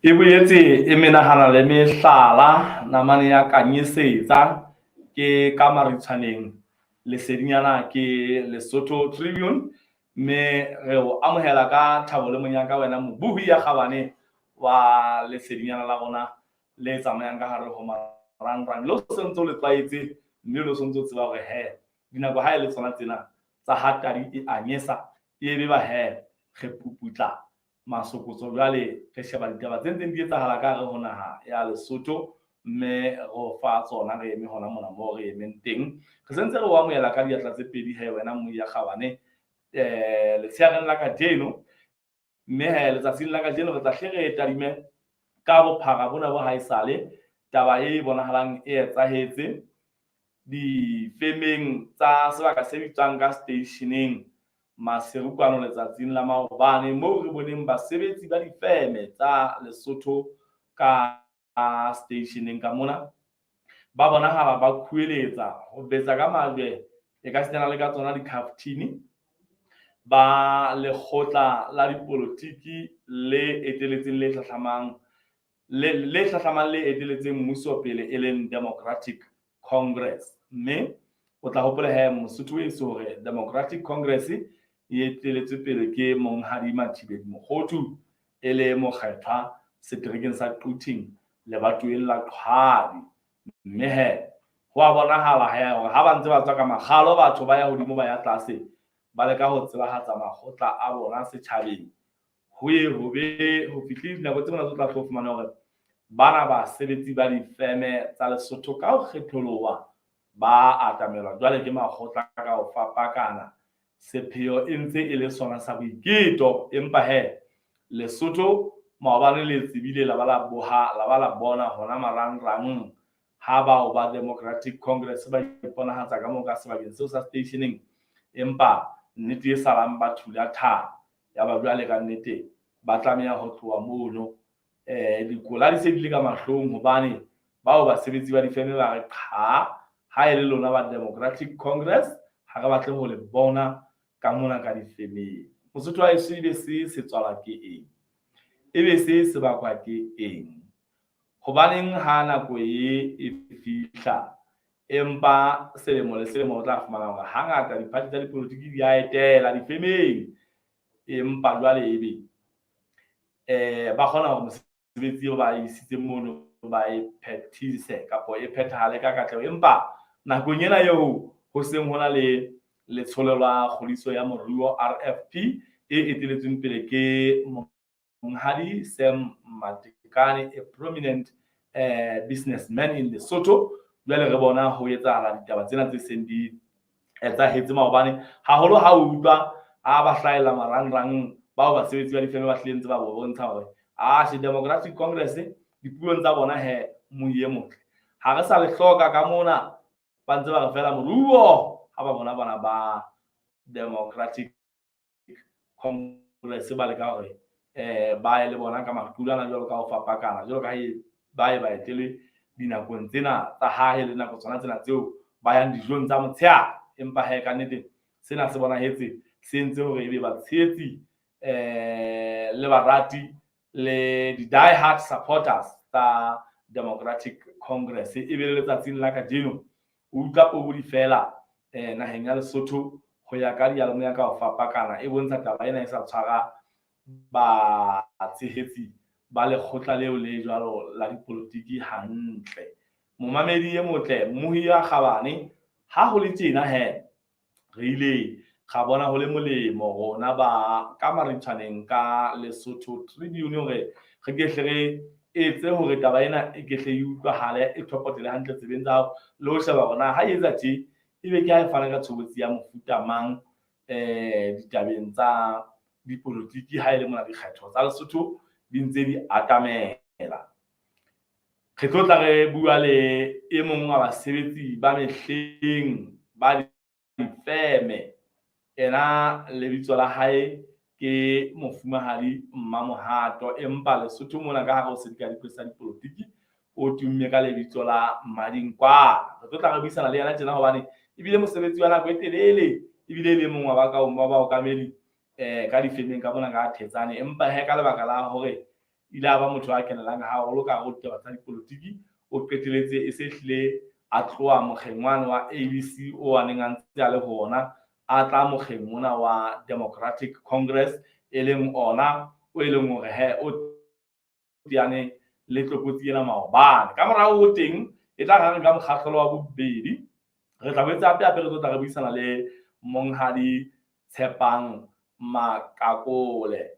E boetse e menahana le mehlala namane ya kanyisetsa ke ka maritshwaneng lesedinyana ke Lesotho Tribune, mme re o amohela ka thabo le monyaka wena mobohi ya kgabane wa lesedinyana la rona le tsamayang ka hare ho marangrang, le o sentse o le tlwaetse, mme le o sentse o tseba hore he dinako ha e le tsona tsena tsa ha tadi e anyesa e ebe ba he re puputla masokotso. Jwale re sheba ditaba tse ntseng di etsahala ka hare ho naha ya Lesotho, mme re o fa tsona re eme hona mona moo re emeng teng. Re sentse re o amohela ka diatla tse pedi he wena moi ya kgabane letsheareng la kajeno, mme he letsatsing la kajeno re tla hle re tadime ka bophara bona bo haesale taba e bonahalang e etsahetse difemeng tsa sebaka se bitswang ka stationeng Maseru kwano letsatsing la maobane, moo re boneng basebetsi ba difeme tsa Lesotho ka stationeng ka mona ba bonahala ba khueletsa ho betsa ka majwe e ka sitana le ka tsona dikhaftini ba lekgotla la dipolotiki le eteletseng le hlahlamang le hlahlamang le eteletseng mmuso pele e leng Democratic Congress. Mme o tla hopola he Mosotho weso hore Democratic Congress e eteletswe pele ke Monghadi Mathibeli Mokhothu e le mokgethwa seterekeng sa Quthing lebatoweng la Qhwadi. Mme he ho a bonahala he hore ha ba ntse ba tswa ka makgalo batho ba ya hodimo ba ya tlase ba leka ho tsebahatsa makgotla a bona setjhabeng, ho ye ho be ho fihle dinako tse mona tse tla tlo fumana hore bana basebetsi ba difeme tsa Lesotho ka ho kgetholoha ba atamelwa jwale ke makgotla ka ho fapakana. Sepheo e ntse e le sona sa boiketo, empa he Lesotho maobane le tsebile la ba la boha la ba la bona hona marangrang ha bao ba Democratic Congress ba iponahatsa ka moo ka sebakeng seo sa stationeng, empa nnete e salang ba thula tha ya ba jwale ka nnete ba tlameha ho tloha mono. Dikola di se di le ka mahlong hobane bao basebetsi ba difeme ba re qha, ha e le lona ba Democratic Congress ha re batle ho le bona ka mona ka difemeng. Mosotho wa heso, ebe se se tswalwa ke eng? Ebe se se bakwa ke eng? Hobaneng ha nako e e fihla empa selemo le selemo o tla fumana hore hangata diphathi tsa dipolotiki di a etela difemeng, empa jwale ebe ba kgona hore mosebetsi eo ba isitseng mono ba e phethise kapa e phethahale ka katleho, empa nakong ena eo ho seng ho na le letsholo la kgodiso ya moruo RFP e eteletsweng pele ke Monghadi Sam Matekane, a prominent businessman in Lesotho, jwale re bona ho etsahala ditaba tsena tse seng di etsahetse maobane haholo. Ha o utlwa a ba hlahella marangrang bao basebetsi ba difeme ba hlileng ntse ba bo bontsha hore a Democratic Congress dipuong tsa bona he moye motle ha re sa le hloka ka mona, ba ntse ba re fela moruo ha ba bona bana ba Democratic Congress ba leka hore ba ye le bona ka maqulwana jwalo ka ho fapakana jwalo ka ba ye ba etele dinakong tsena tsa hae le nako tsona tsena tseo ba yang dijong tsa motshehare. Empa he ka nnete sena se bonahetse se entse hore ebe batshehetsi le barati le di-die hard supporters tsa Democratic Congress e be le letsatsing la kajeno o utlwa pobodi fela naheng ya Lesotho ho ya ka diyalemoya ka ho fapakana e bontsha taba ena e sa tshwara batshehetsi ba lekgotla leo le jwalo la dipolotiki hantle. Momamedi e motle, mmohi ya kgabane, ha ho le tjena he re ile ra bona ho le molemo rona ba ka maritshwaneng ka Lesotho Tribune hore re ke hle re etse hore taba ena e ke hle e utlwahale e thopotele hantle tsebeng tsa hao le ho sheba hore na ha e etsa tje ebe ke ha e fana ka tshobotsi ya mofuta mang ditabeng tsa dipolotiki ha e le mona dikgetho tsa Lesotho di ntse di atamela. Re tlo tla re bua le e mong wa basebetsi ba mehleng ba difeme. Ena lebitso la hae ke Mofumahadi Mmamohato, empa Lesotho mona ka hare ho sedikadikwe sa dipolotiki o tumme ka lebitso la Mmadinkwala. Re tlo tla re buisana le yena tjena hobane ebile mosebetsi wa nako e telele ebile e le mong wa ba baokamedi ka difemeng ka mona ka Thetsane, empa he ka lebaka la hore Ile a ba motho a kenelang haholo ka hare ho ditaba tsa dipolotiki. O qeteletse e se hlile a tloha mokgeng wane wa ABC o a neng a ntse a le ho ona, a tla mokgeng mona wa Democratic Congress, e leng ona o e leng hore he o teane le tlokotsi ena maobane. Ka morao ho teng e tla re ka mokgahlelo wa bobedi re tla boetse hape hape re tlo tla re buisana le Monghadi Tshepang Makakole.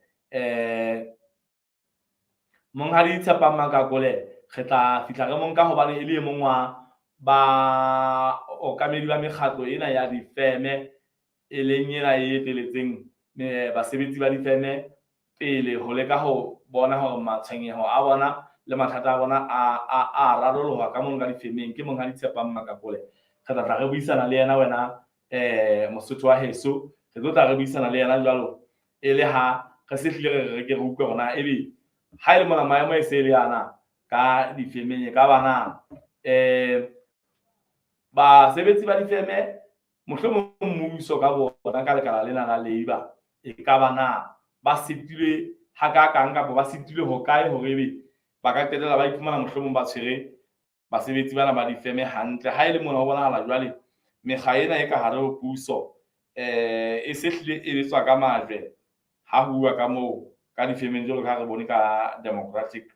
Monghadi Tshepang Makakole re tla fihla re monka hobane e le e mong wa baokamedi ba mekgatlo ena ya difeme, e leng ena e eteletseng basebetsi ba difeme pele ho leka ho bona hore matshwenyeho a bona le mathata a bona a raroloha ka mono ka difemeng. Ke Monghadi Tshepang Makakole. Re tla tla re buisana le yena wena Mosotho wa heso. Re tlo tla re buisana le yena jwalo e le ha re se hlile re re ke re utlwe hore na ebe ha e le mona maemo e se e le ana ka difemeng e ka ba na basebetsi ba difeme mohlomong mmuso ka bona ka lekala lena la labor e ka ba na ba sitilwe hakakang kapa ba sitilwe hokae hore ebe ba ka qetella ba iphumana mohlomong ba tshwere basebetsi bana ba difeme hantle. Ha e le mona ho bonahala jwale mekga ena e ka hare ho puso e se hlile e betswa ka majwe ha ho bua ka moo ka difemeng jwalo ka ha re bone ka Democratic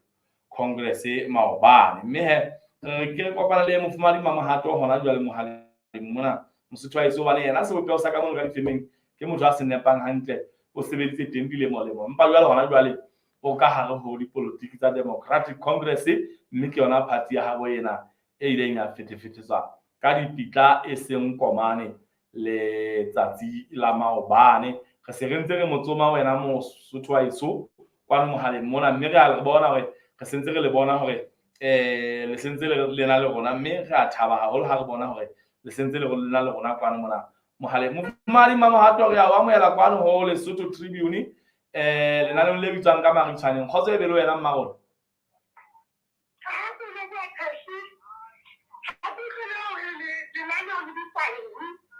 Congress maobane. Mme he re ke re kopana le Mofumahadi Mamohato hona jwale mohaleng mona Mosotho wa heso, hobane yena sebopeho sa ka mono ka difemeng ke motho a se nepang hantle, o sebeditse teng dilemo-lemo, empa jwale hona jwale o ka hare ho dipolotiki tsa Democratic Congress, mme ke yona party ya habo ena e ileng ya fetefetetswa ka dipitla e seng komane letsatsi la maobane. Re se re ntse re mo tsoma wena Mosotho wa heso kwano mohaleng mona, mme re a re bona hore re sentse re le bona hore le sentse le na le rona, mme re a thaba haholo ha re bona hore le sentse le na le rona kwano mona mohaleng. Mofumahadi Mamohato, re a o amohela kwano ho Lesotho Tribune lenaneong le bitswang ka Maritshwaneng. Kgotso e be le wena mma rona.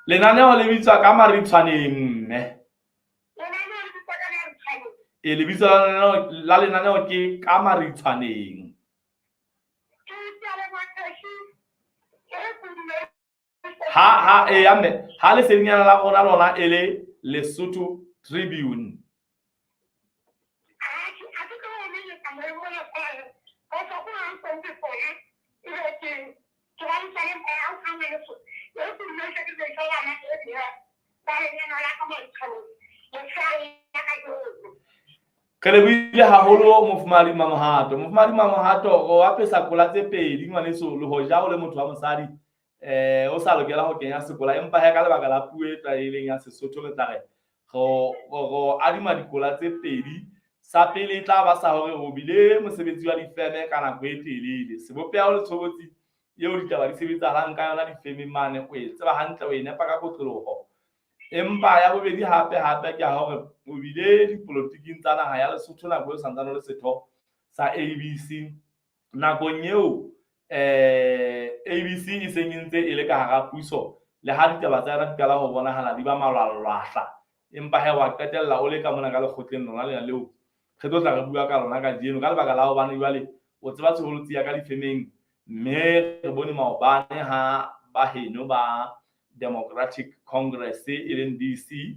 Lenaneo le bitswa ka Maritshwaneng mme. E lebitso la lenaneo ke ka Maritshwaneng. Ha ha e ya mme ha lesedinyana la rona lona e le Lesotho Tribune. Re lebohile haholo Mofumahadi Mamohato. Mofumahadi Mamohato, o apesa kola tse pedi ngwaneso, le hoja o le motho wa mosadi o sa lokela ho kenya sekola, empa he ka lebaka la puo e tlwaelehileng ya Sesotho re tla re ro adima dikola tse pedi. Sa pele e tla ba sa hore o bile mosebetsi wa difeme ka nako e telele. Sebopeho le tshobotsi eo ditaba di sebetsahalang ka yona difemeng mane o e tseba hantle, o e nepa ka kotloloho. Empa ya bobedi hape hape ke ya hore o bile dipolotiking tsa naha ya Lesotho nako eo santsane o le setho sa ABC. Nakong eo ABC e seng e ntse e le ka hara puso, le ha ditaba tsa yona di qala ho bonahala di ba malwalwahla, empa he wa qetella o le ka mona ka lekgotleng lona lena leo re tlo tla re bua ka lona kajeno, ka lebaka la hobane jwale o tseba tshobolotsi ya ka difemeng, mme re bone maobane ha ba heno ba Democratic Congress e leng DC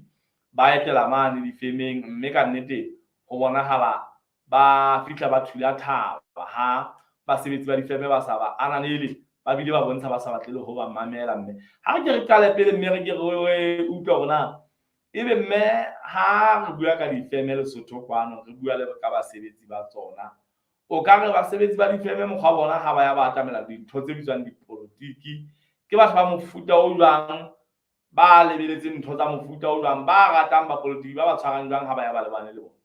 ba etela mane difemeng, mme ka nnete ho bonahala ba fihla ba thula thaba ha basebetsi ba difeme ba sa ba ananele, ba bile ba bontsha ba sa batle le ho ba mamela. Mme ha re ke re qale pele, mme re ke re utlwe hore na ebe mme ha re bua ka difeme Lesotho kwano, re bua le ka basebetsi ba tsona, o ka re basebetsi ba difeme mokgwa bona ha ba ya ba atamela dintho tse bitswang dipolotiki ke batho ba mofuta o jwang, ba lebeletseng ntho tsa mofuta o jwang, ba ratang bapolotiki ba ba tshwarang jwang ha ba ya ba lebane le bona?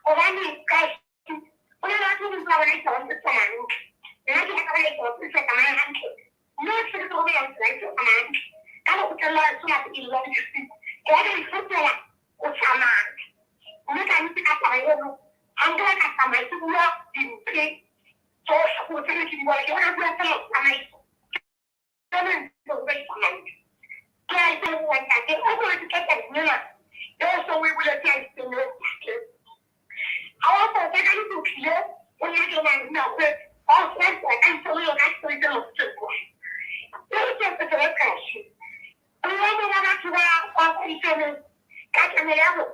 Hobane ka o na le batho ba bang ba bona ditaba di tsamaya hantle. Nna ke rata bona ditaba di sa tsamaye hantle. Mme se ke tlo bona tsela e tsamaya hantle. Ka lekgotleng la lesome a pedi la bosiu. Ke batla ho ifetola ho tsamaya. Mme ka nnete ka taba eno ha nka ka tsamaya ke bua dimpe tsohle hore tsena ke di bona. Ke bona bua fela tsamaiso. Ke a leboha ntate. O bua ke tla tabeng ena eo so o e boletse ya ntate. Ha wa tota ka nnete o tlile ho nna ke nako ba o sena ka ntho ka story tse mo tseo. E ke se se kashi. Nna mo ba batho ba ba ifeme ka tlamelo ya bona.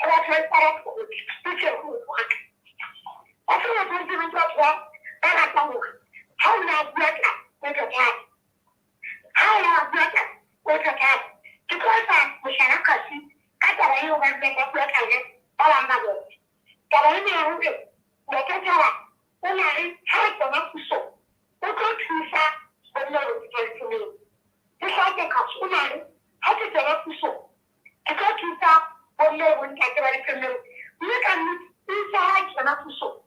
Batho ba tshwara ke ho bua. Ba se ba tshwanetse ba batho ba ba ratang hore ha o na bua ka o tla thata. Ha o na bua ka o tla thata. Ke tlo etsa mohlala kasi ka taba eo ba buang ba bua ka yona ba bang ba bona. Taba ena ya hore Ntate Thaba o na le ha re tsena pusong o tlo thusa bomme le ditšhelete. Ke hlake kasi o na le ha ke tsena pusong ke tlo thusa bomme le bontate ba difemeng. Mme ka nnete o itse ha kena pusong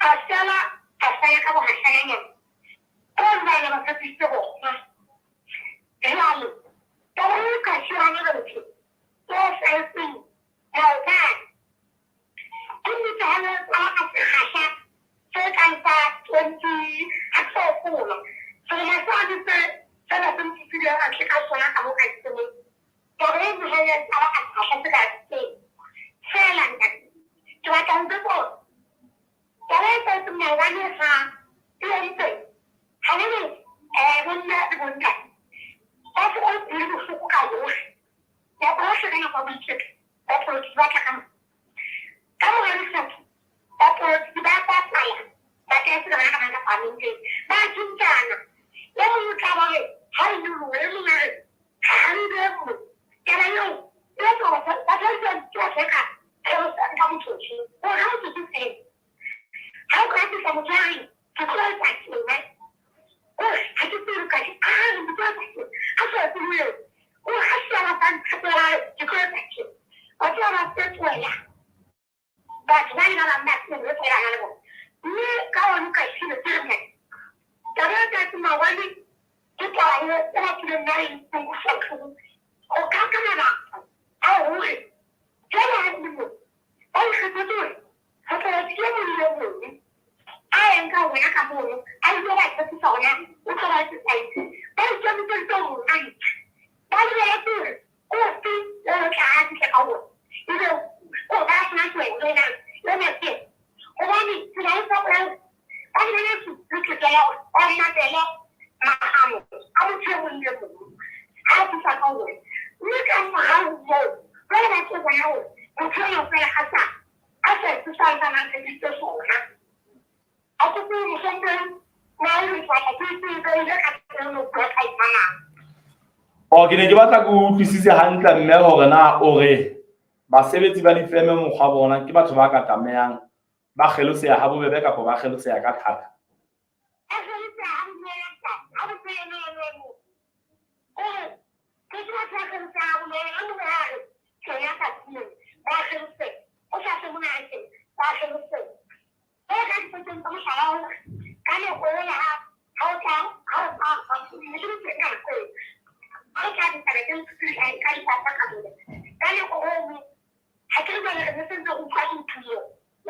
a sala a fana ka bohahlanyana ko bana ba tshepisitse bona. Jwale taba eo kasi hana batho o setseng maobane ke nnete ha le tsala ka sekgahla se kang sa 20 ha ke sa hopola selemo sane se sena se ntse a tle ka sona ka mo ka ditseleng. Taba eno ha ya tsala ka sekgahla se ka teng fela ntate ke batla ho botsa hore taba e setseng maobane ha e entse ha le bomme le bontate ba se ba le bohloko ka hohle nako yohle ka nako ya boiketlo bapolotiki ba tla ka mo ka mora dikgetho bapolotiki ba bapala ba tla se bana ka bana ka parlamenteng ba tjhentjhana e mong o tla ba re ha e nyolohe e mong a re ha e be nngwe. Taba eo e etsa hore batho ba tsohle ka ka motsotso hore ha motsotso fela ha o ka fihla motho a reng ke tlo etsa tjena kore ha ke tsebe ka a re ke tlo etsa tjena a sa etse ho eo kore ha sala sa nthapela ke tlo etsa tjena wa tseba ba fetola batho ba le ba bang ba seng re tsebana le bona mme ka ona ka shile ke re taba e ka maobane ke taba e e batlileng nna e nkutlwisa bohloko go ka ka mabaka a hore jwale ha le mo ba ikgethetse hore mopolotiki e mong le mong a eng ka wena ka mono a ile ba tshepisa hona o tlo ba etsetsa eng ba ikemiseditse ho rona ntho ba lebeletse hore ofe o tla a fihle ka ona ebe ko ba sena tsweng le nang le nake hobane tsela e fokolang ba lebeletse le tokelo hore ba matele maano a motho e mong le mong ha a fihla ka ona mme ka morao moo jwale ba tlo bona hore motho ena fela a sa etse sa ntsana a tshepise sona a kope mohlomong na e re batla ke tsebe ile ka tsela no bua ka yona. O ke ne ke batla ke utlwisise hantle mme hore na o re basebetsi ba difeme mokgwa bona ke batho ba ka tlamehang ba kgeloseha ha bobebe kapa ba kgeloseha ka thata. A kgeloseha ha bonolo ha bonolo ore ke ke batho ba kgeloseha ha bonolo a mongwe ha re tsena ka tlung ba kgeloseha o sa se monate ba kgeloseha e ka dipetseng tsa mohlala hore ka nako ela ha o tla ha o tla ne ke le teng ka nako eo ha o tla ditaba tse ntse ka dipapa ka mona ka nako eno ha ke re jwale re ne sentse re utlwa modumo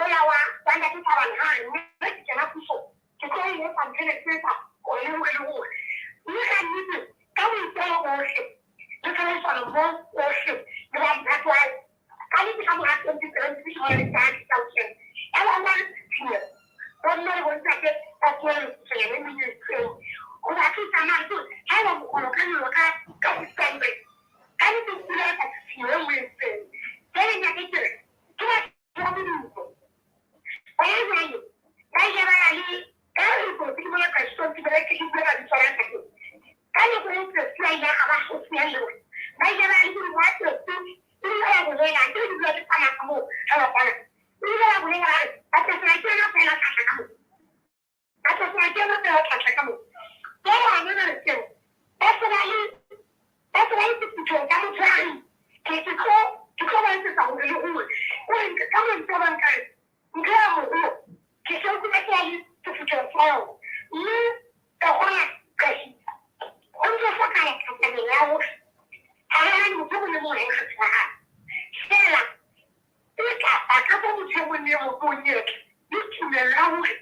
ola wa wa ntate Thabang ha re mme ke kena pusong ke tlo e etsa ntho ena ke tlo etsa hore le hore le hore mme ka nnete ka boitelo bohle le tshebedisano mmoho ohle le ba mphato wa ka nnete ka mora 2017 ke bona le tsa kena ya ba ba re bomme le bontate ba fuwe metsotso e meng e itseng ho ba thusa mare ke ha eba mokgolo ka nyoloha ka 600 ka nnete o kula ka tshiyo e nngwe e itseng. Jwale ntate ke re ke batho ba modumo hona jwale ba ile ba ya le ka dikotsi ke bona ka ke bele ke bua ka bitso la ntate ka nako e Tsotsi a ile a ba haufinyane le bona ba ile ba ya le modumo wa Tsotsi ebile ba bolela ke di bua ke tsamaya ka moo ha bapala ebile ba bolela ba re batho ke yona fela tlhatlha ka moo batho ke yona fela tlhatlha ka moo jwale hana jwale tseo ba se ba le ba se ba le sephuthong ka motho a reng ke tlo ba ba etsetsa hore le hore o re ka mantswe a mang ka re ntho ya moruo ke se utlwa ke le sefutho sa yona mme ka kgona ka fihla ho ntso hlokahala katamelo ya hore ha re hane motho e mong le mong ha e kgetho ya hae feela e kapa ka fa motho e mong le e mong monyetla le tumello ya hore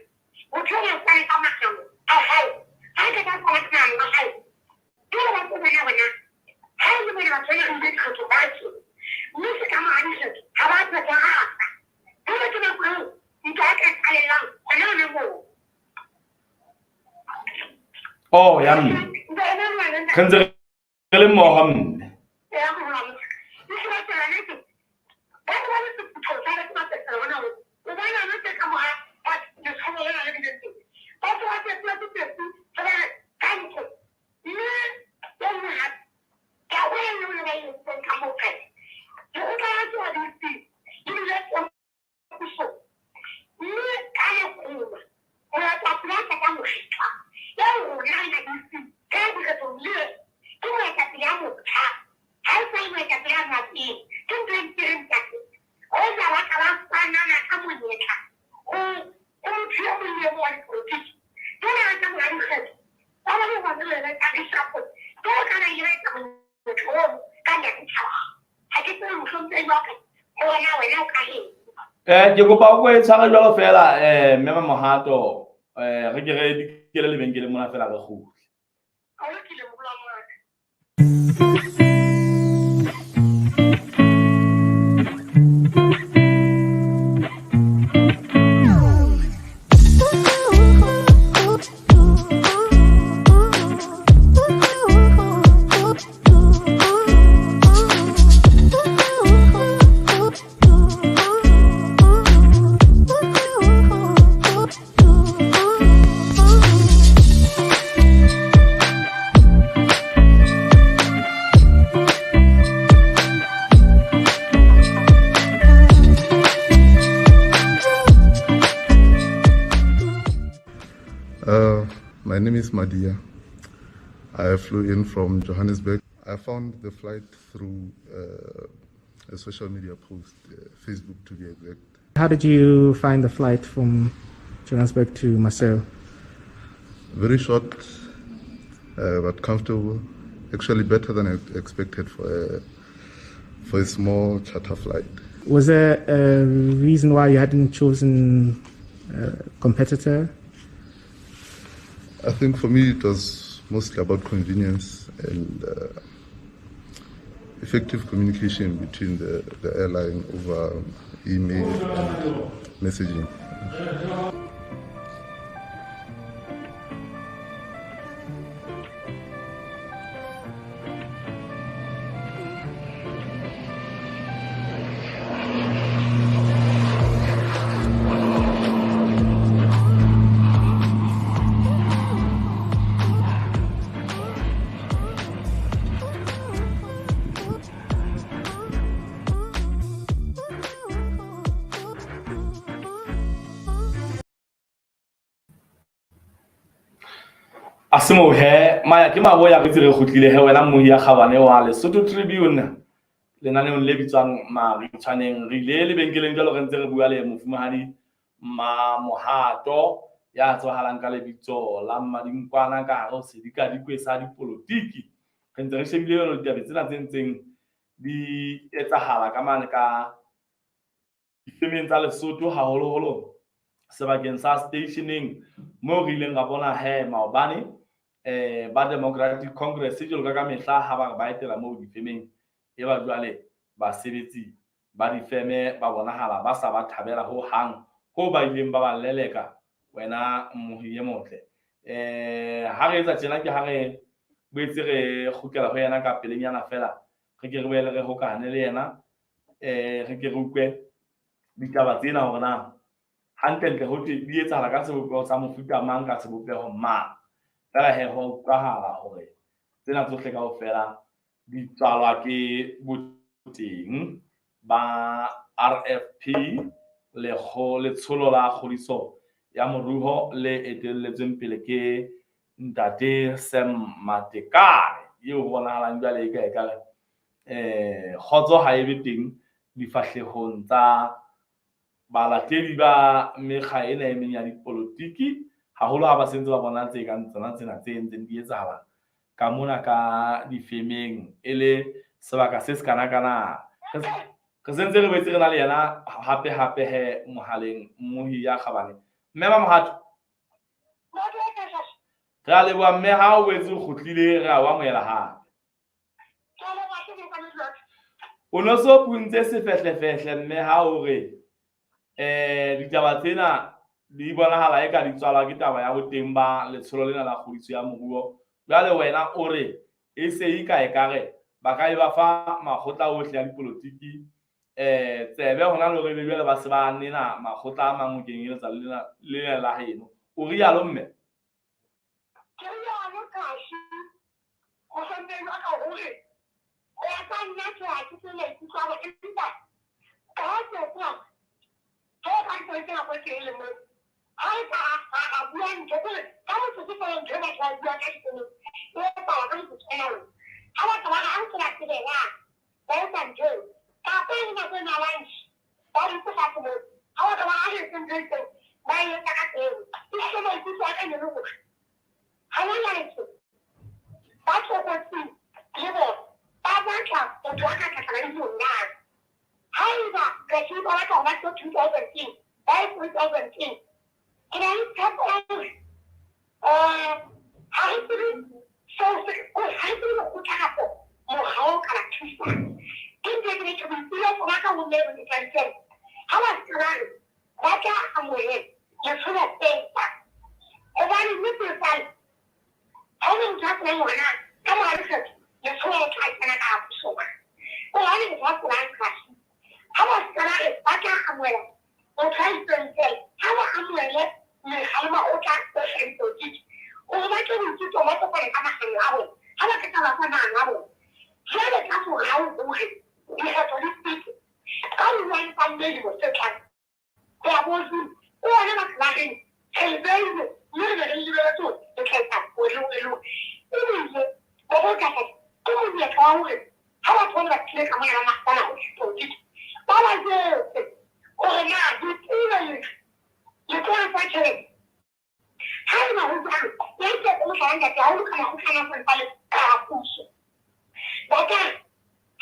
motho e mong a ka maano a hae ha ke ka tsala ka maano a hae jwale ba tlo bona hore na ha e le mona batho bana re ile dikgetho ba tjena mme se ka mora dikgetho ha ba phethahatsa jwale ke nako eo ntwa e ka qalellang hona hona moo. Oh ya mme re ntse re le mmoho mme. Ke kopa o ko e tshware jwalo fela mme Mamohato re ke re dikele lebenkeleng mona fela re kgutle. My name is Madia. I flew in from Johannesburg. I found the flight through a social media post, Facebook to be exact. How did you find the flight from Johannesburg to Maseru? Very short, but comfortable. Actually better than I expected for a small charter flight. Was there a reason why you hadn't chosen a competitor? I think for me it was mostly about convenience and effective communication between the airline over email and messaging. Asimo he maya ke maboya re tsere kgutlile he wena mmohi ya kgabane wa Lesotho Tribune lenaneong le bitswang Maritshwaneng. Re ile lebenkeleng jwalo re ntse re bua le mofumahadi Mamohato ya tsebahalang ka lebitso la Mmadinkwana ka hare ho sedikadikwe sa dipolotiki. Re ntse re shebile jwalo ditaba tsena tse ntseng di etsahala ka mane ka difemeng tsa Lesotho, haholoholo sebakeng sa stationeng moo re ileng ra bona he maobane ba Democratic Congress jwalo ka mehla ha ba re ba etela moo difemeng, e ba jwale basebetsi ba difeme ba bonahala ba sa ba thabela ho hang ho ba ileng ba ba leleka. Wena mmohi e motle, ha re etsa tjena ke ha re boetse re kgutlela ho yena ka pelenyana fela, re ke re boele re hokahane le yena, re ke re utlwe ditaba tsena hore na hantlentle ho thwe di etsahala ka sebopeho sa mofuta mang, ka sebopeho mang. Fela he ho utlwahala hore tsena tsohle kaofela di tswalwa ke boteng ba RFP, letsholo la kgodiso ya moruo le etelletsweng pele ke ntate Sam Matekane, eo ho bonahalang jwale e ka ekare kgotso ha e be teng difahlehong tsa balatedi ba mekga ena e meng ya dipolotiki, haholo ha ba sentse ba bona tse kang tsona tsena tse ntseng di etsahala ka mona ka difemeng e le sebaka se sekanakana. Re sentse re boetse re na le yena hape hape he mohaleng Mmohi ya kgabane. Mme Mamohato, re a leboha mme ha o boetse o kgutlile, re a o amohela hape. O no so phuntse sefehlefehle mme ha o re ditaba tsena di bonahala eka di tswalwa ke taba ya boteng ba letsholo lena la kgodiso ya moruo. Jwale wena o re e se e ka ekare ba ka e ba fa makgotla ohle a dipolotiki tsebe hona le hore ebe jwale ba se ba nena makgotla a mang ho kenyeletsa le lena la heno. O rialo mme? Ke rialo Kashi, ho sentse jwa ka hore ho ya ka nna ke ha ke se maikutlo a hore empa ka ha ke hopola ke ka ntho e nako e telele moo ha e ka a bua ntho kore ka motsotso fela ntho e batho ba bua ka dikolong e etsahala ka motsotso ona oo. Ha batho ba re ha ntse ba tsebela ba etsa ntho eo kapa e le nako ena ya lunch ba dutse fatshe moo ha batho ba re etse ntho e itseng ba e etsa ka tseo. Ehlile maikutlo a ka ne le hore ha ba laetswe ba tlokotsing le bona ba batla motho a ka tlatla ba dilong na. Haeba Rashid ba batla ho ba tlo 2000 ba e 3000, ke na le tshepo ya hore ha re tsebe seo se ha re tsebe lekgotla kapo mokga o ka ba thusang. Ke ntho e ke ne ke boipiletso ba ka ho mme Motlantsheng ha ba se ba re ba tla amohela letsholo fela hobane nnete e ha o motho a tsebang hore na ka mora lekgetho letsholo le tla kena ka pusong hobane motho a tsebang kasi ha ba se ba re ba tla amohela motho a itseng fela ha ba amohele mekga le makgotla ohle a dipolotiki hore ba tle boikutlo ba kopane ka maano a bona ha ba qeta ba fa maano a bona jwale ka morao hore dikgetho di fete ka one tsa May lemo se tlang ho ya bo June ke ona batho ba reng re le beile mme re ne re lebeletse hore le tla etsa hore le hore le hore ebile bo bo tla ke monyetla wa hore ha batho ba ne ba tlile ka mona ba ba dipolotiki ba ba jwetse hore na dipula le le tlo re fa tjhelete haeba ho jwalo ya iketse mohlala ntate ha o ka makgotlana a santsa le ka puso ba ka re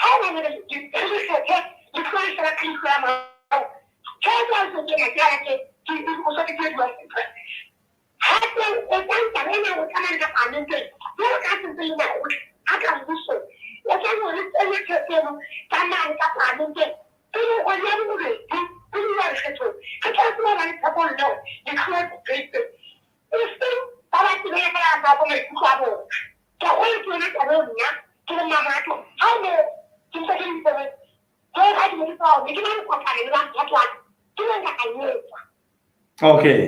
haeba re re kgethe le tlo re sheba ka leihlo la morao tjhelete ya so kena ke ya ke ke o so ke dua sentle hape o tsang taba ena o tsamaya ka parlamenteng jwalo ka sentse le makgotla a ka mmusong o tla hore tsenye tjhelete eno ka mane ka parlamenteng pele kgwedi ya bobedi pele ya dikgethong re tla tseba ba le tshepo leo le tloe bopeitseng e seng ba ba tsebele fela ba bo maikutlo a bona. Ke a gola ke yona taba eo nna ke le Mmamoratho ha o ne ke ntse ke le ditsebeng jwalo ka ha ke ne ke tseba hore ne ke na le kopano le ba mphato wa ka ke ne nka ka etsa. Okay.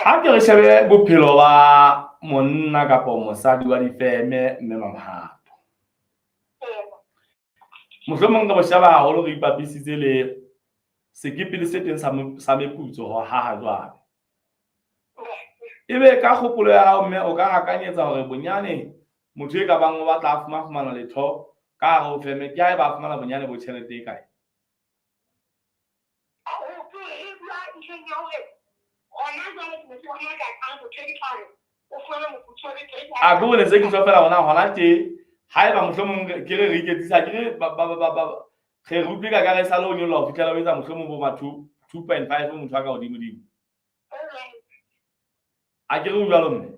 Ha ke re shebe bophelo ba monna kapa mosadi wa difeme mme Mamohato. Mohlomong re bo sheba haholo re ipapisitse le sekepele se teng sa meputso ho haha jwale. Ebe ka kgopolo ya hao mme o ka hakanyetsa hore bonyane motho e ka bang o batla a fumana letho ka hare ho feme ke ha eba a fumana bonyane bo tjhelete e kae? A ke bone se ke tswa fela hona hona tje haeba mohlomong ke re re iketsisa ke re ba ba ba ba re re utlwe ka ka re sale o nyolla ho fihlela o etsa mohlomong bo ma 2.5 motho a ka hodimo dimo. A ke re o jwalo mme?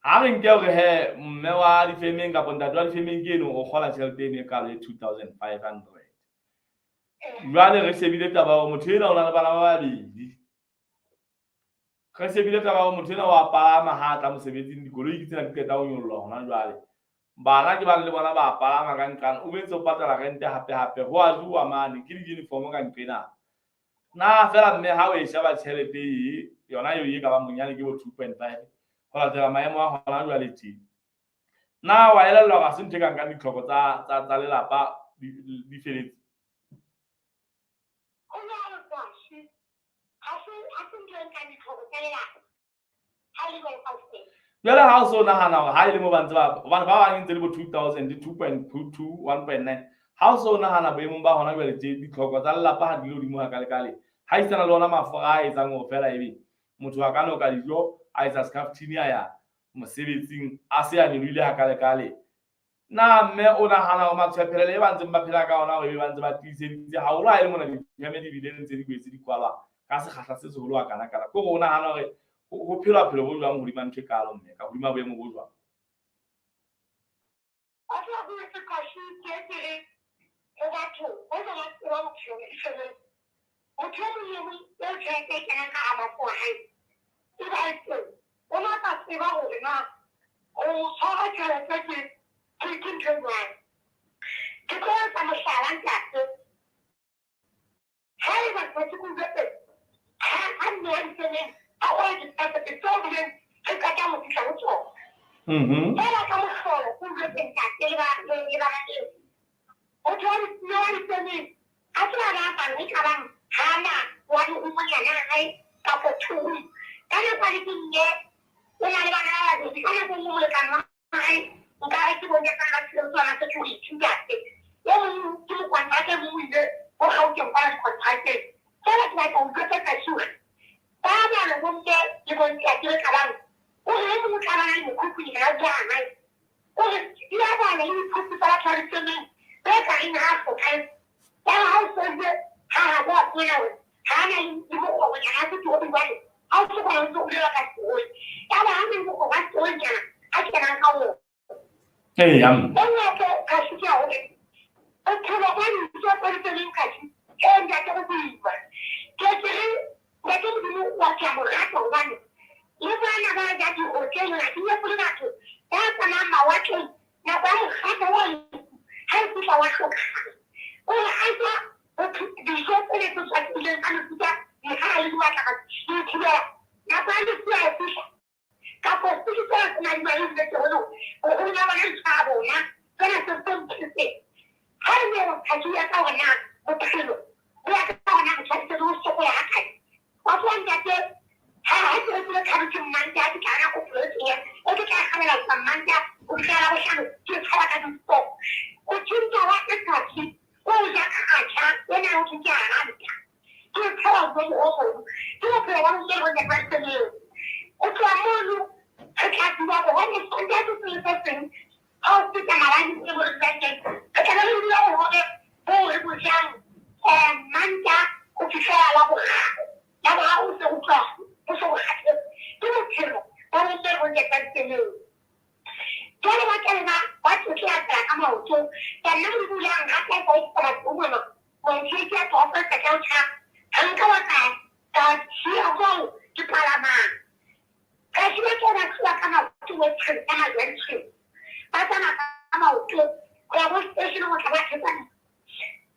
Ha re nke hore he mme wa difemeng kapa ntate wa difemeng ke eno o kgola tjhelete eno e kalo e 2500. Jwale re shebile taba hore motho ena o na le bana ba babedi. Re shebile taba hore motho ena wa palama ha a tla mosebetsing, dikoloi ke tsena di qeta ho nyollwa hona jwale. Bana ke bang le bona ba palama ka nqane, o boetse o patala rente hape hape, ho a jowa mane, ke di-uniform ka nqena. Na fela mme ha o e sheba tjhelete e yona eo e ka bang bonyane ke bo 2.5 ho latela maemo a hona jwale tje. Na wa elellwa hore ha se ntho e ka nkang ditlhoko tsa tsa tsa lelapa di feletse? Ho jwalo Kwashi, ha se ntho e nkang ditlhoko tsa lelapa ha e le jwalo kaofela. Jwale ha o so nahana hore ha e le mo ba ntse ba hobane ba bang e ntse le bo 2000, 2.2, 1.9. Ha o so nahana boemong ba hona jwale tje, ditlhoko tsa lelapa ha di le hodimo hakalekale, ha isana le ona mafura a etsang hore feela ebe motho a ka noka dijo, a etsa skhaftini, a ya mosebetsing, a se a nyolohile hakalekale. Na mme o nahana hore matshwephelele e ba ntseng ba phela ka ona hore ebe ba ntse ba tiiseditse haholo ha e le mona difeme di bile ntse di boetse di kwalwa ka sekgahla se seholo hakanakana? Ke hore o nahana hore ho phelwa phelo bo jwang hodima ntho e kalo mme, ka hodima boemo bo jwang? A tla boetse kasi ke ke re ho batho ba ja ba tseba bophelo bo difemeng. Motho e mong le mong eo tjhelete e kenang ka hara matsoho a hae e ba e teng, o ne a ka tseba hore na ho tshwara tjhelete ke ke ke ntho e jwang. Ke tlo etsa mohlala ntate. Haeba tsatsi ke utlwe pele ha ha mme wa difemeng a kgola dipasepe tseo bileng re qetang ho fihla ho tsona. Feela ka mohlolo ke utlwe pele ntate le ba le le bana eo. Motho wa mme wa difemeng a tseba ba bang e ka bang hana wa dirumonyana hae kapo two room. Ka nako a le ke mme o na le bana ba babedi, ka nako e nngwe molekane wa hae nka re ke bone ka seo tsona se ke ho ithuta se. E mong ke mokontraka, e mong o ile ko Gauteng kwana dicontrakeng. Feela ke batla ho utlwetsa Kasuga. Ba bang bomme le bontate be ka bang o re e mong o tla bana le mokhukhunyana jana. O re di a bala le diphuphu tsa batho ba difemeng tse ka reng ha a hlokahetse. Ya re ha o soile ha habo a fumana hore ha a na le mokgobonyana a setoroi jwale ha o so kgona ho ntso o bolela ka setoroi. Ya ba ha na le mokgobo wa setoronyana a kenang ka wona. Eya mme. E nngwe kasi ke ya hore bophelo ba dijo tsa difemeng kasi ee ntate bo boima. Ke ke re ntate Modimo wa ke a mo rata hobane le bana ba ja dihoteleng ha ke nyefole batho ba tsamayang mawatleng nako ya mokgatlo wa lefu ha e fihla wa hlokahala. O re a ja dijo tsena tse tswakileng ka mefuta mehala le dimatlafatsi di o thibela nako ya lefu ha e fihla kapo se tsena se madimabe ebile ke bone hore boholo ba bona di tshwara bona tsena se se nthuse ha e ne ha ke ya ka hore na bophelo bo ya ka hore na motho a le ho sokola ha kae wa tseba ntate ha ha ke rekile khabetše Mmantaha ke tla reka kotulo e tenya e ke tla e kgabela ho tloha Mmantaha ho fihlela Labohlano ke e tshwara ka di-four go tšhentša wa letsatsi o ja ka atjha ena ho thweng ke aranta ke e tshela godimo ho mobu ke bophelo ba bomme le bontate ba difemeng go tloha mono re tla dula bohobe ntate se le se seng ha o feta mabaleng e mo re dulang teng re tlabe re dula bohobe boo re bo jang Mantaha ho fihlela Laboraro. Laboraro o se o utlwa o se o kgathetse ke bophelo ba bomme le bontate ba difemeng. Jwale ba tlabe ba ba tletlea ka maoto. Ka nna Modimo o ile a nrata ka etsetsa batho mona Montshetse ya toropo e qeta ho tjha. Ha nka wa ka ka siya moo ke palamang. Ka siya ke ba tloha ka maoto bo tshweu ka majwe a ditshweu. Ba tsamaya ka maoto ho ya bo station ho tla ba thetsa.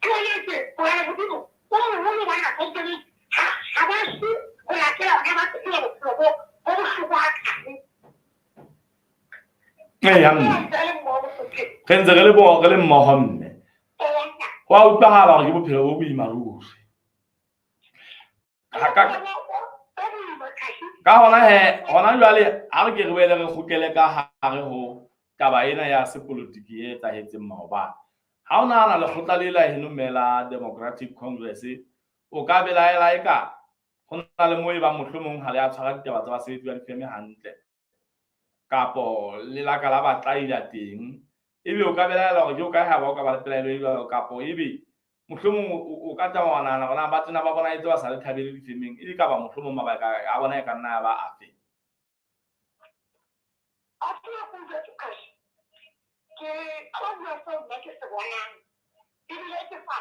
Ke boletse hore Modimo o moholo bana ba itseng ha ha ba shwe ho latela hona ba phela bophelo bo bo bohloko hakae. Eya mme. Re ntse re le bo re le mmoho mme. Ho a utlwahala hore ke bophelo bo boima ruri. Ka hona he, hona jwale ha re ke re boele re kgutlele ka hare ho taba ena ya sepolotiki e etsahetseng maobane. Ha o nahana lekgotla le la heno mme la Democratic Congress, o ka belaela eka ho na le moo e bang mohlomong ha le a tshwara ditaba tsa basebetsi ba difeme hantle kapo le la ka la ba tlaila teng, ebe o ka belaela hore ke o kae ha ba o ka ba le pelaelo e jwalo, kapo ebe mohlomong o ka tsamaya wa nahana hore na ba tsena ba bonahetse ba sa le thabele difemeng, e ka ba mohlomong mabaka a bona e ka nna ya ba afe? A tseba ko jwetse kasi ke tlo bua seo nna ke se bonang ebile ke sa